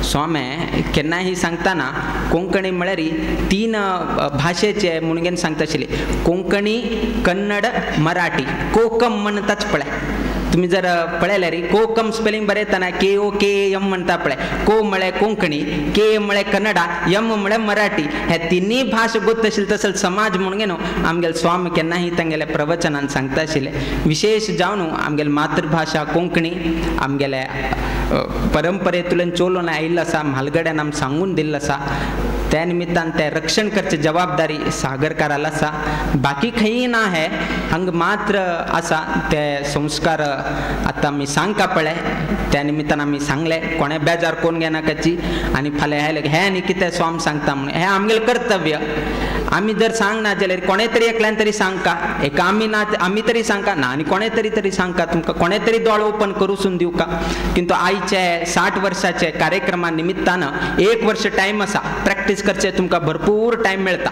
स्वामे केन्नाय सांगतना कोंकणी म्हळ्यार तीन भाशेचे म्हणून सांगता आशिल्ले कोंकणी कन्नड मराठी. कोकम म्हणटाच पळय तुमी जर पळयल्यार कोकम स्पेलिंग बरयतना के ओ के एम म्हणटा पळय को म्हळ्यार कोंकणी के म्हळ्यार कन्नडा एम म्हळ्यार मराठी हे तिनूय भाशा गोत आशिल्ले तसो समाज म्हणून न्हू आमगेले स्वामी केन्नाय तांगेल्या प्रवचनान सांगता आशिल्ले. विशेष जावन आमगेली मातृभाशा कोंकणी आमगेल्या परंपरेंतल्यान चलोवन आयिल्लो आसा म्हालगड्यान आमकां सांगून दिल्लो आसा. त्या निमित्तान तें रक्षण करची जबाबदारी सागरकाराला आसा बाकी खंयी ना हे हांगा मात्र आसा ते संस्कार आतां आमी सांगका पळय त्या निमित्तान आमी सांगलें कोणें बेजार करून घेनाकाची आनी फाल्यां हें हें आनी कितें स्वाम सांगता म्हणून हें आमगेलें कर्तव्य. आमी जर सांगना जाल्यार कोणें तरी एकल्यान तरी सांगका एका आमी ना आमी तरी सांगका ना आनी कोणें तरी तरी सांगका तुमकां कोणें तरी दोळे ओपन करूसून दिवका. किंतु आयचे 60 वर्साचे कार्यक्रमा निमित्तान एक वर्स टायम आसा प्रॅक्टीस करचे तुमकां भरपूर टायम मेळटा.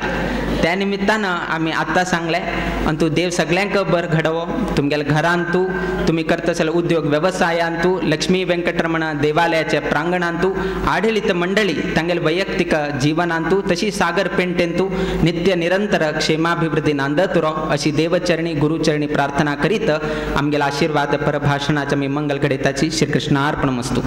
त्या निमित्तान आमी आतां सांगलें आनी तूं देव सगल्यांक बर घडोवो तुमगेल्या घरांत तूं तुमी करता जाल्यार उद्योग वेवसायांत तूं लक्ष्मी वेंकटरमण देवालयाच्या प्रांगणांत तूं आडळीत मंडळी तांगेले वैयक्तीक जिवनांत तूं तशी सागर पेंटेन तूं नित्य निरंतर क्षेमाभिवृद्धी नांदत उरो अशी देवचरणी गुरुचरणी प्रार्थना करीत आमगेला आशीर्वाद परभाषणाच्या मी मंगल घडयताची श्रीकृष्णार्पणमस्तु.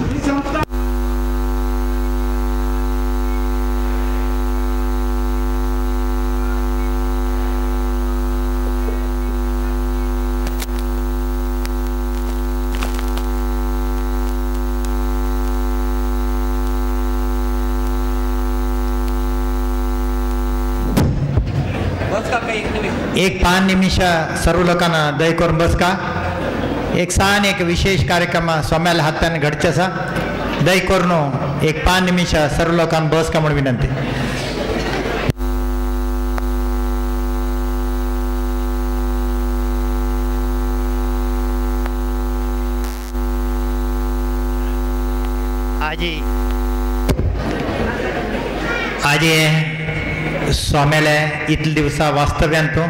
एक 5 निमिष सर्व लोकांना दय करून बसका. एक सान एक विशेष कार्यक्रम स्वाम्याला हाताने घडचे आसा दय करून एक 5 निमिष सर्व लोकांना बसका म्हणून विनंती. आजी आजी स्वाम्याले इतले दिवसा वास्तव्यांतू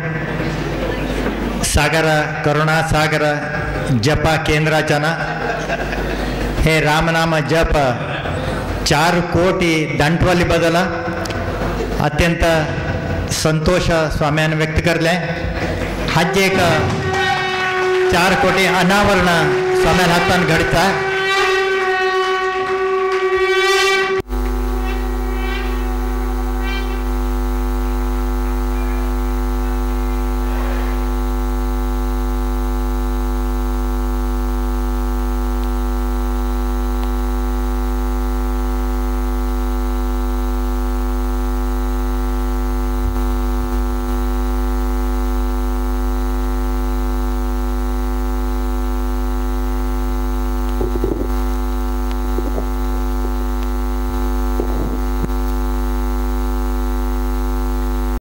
सागर करुणा सागर जपा केंद्राच्या ना हे रामनाम जप 4 कोटी दांटवाली बदला अत्यंत संतोष स्वाम्यान व्यक्त करले. हाजे एक 4 कोटी अनावरण स्वाम्यान हातान घडता.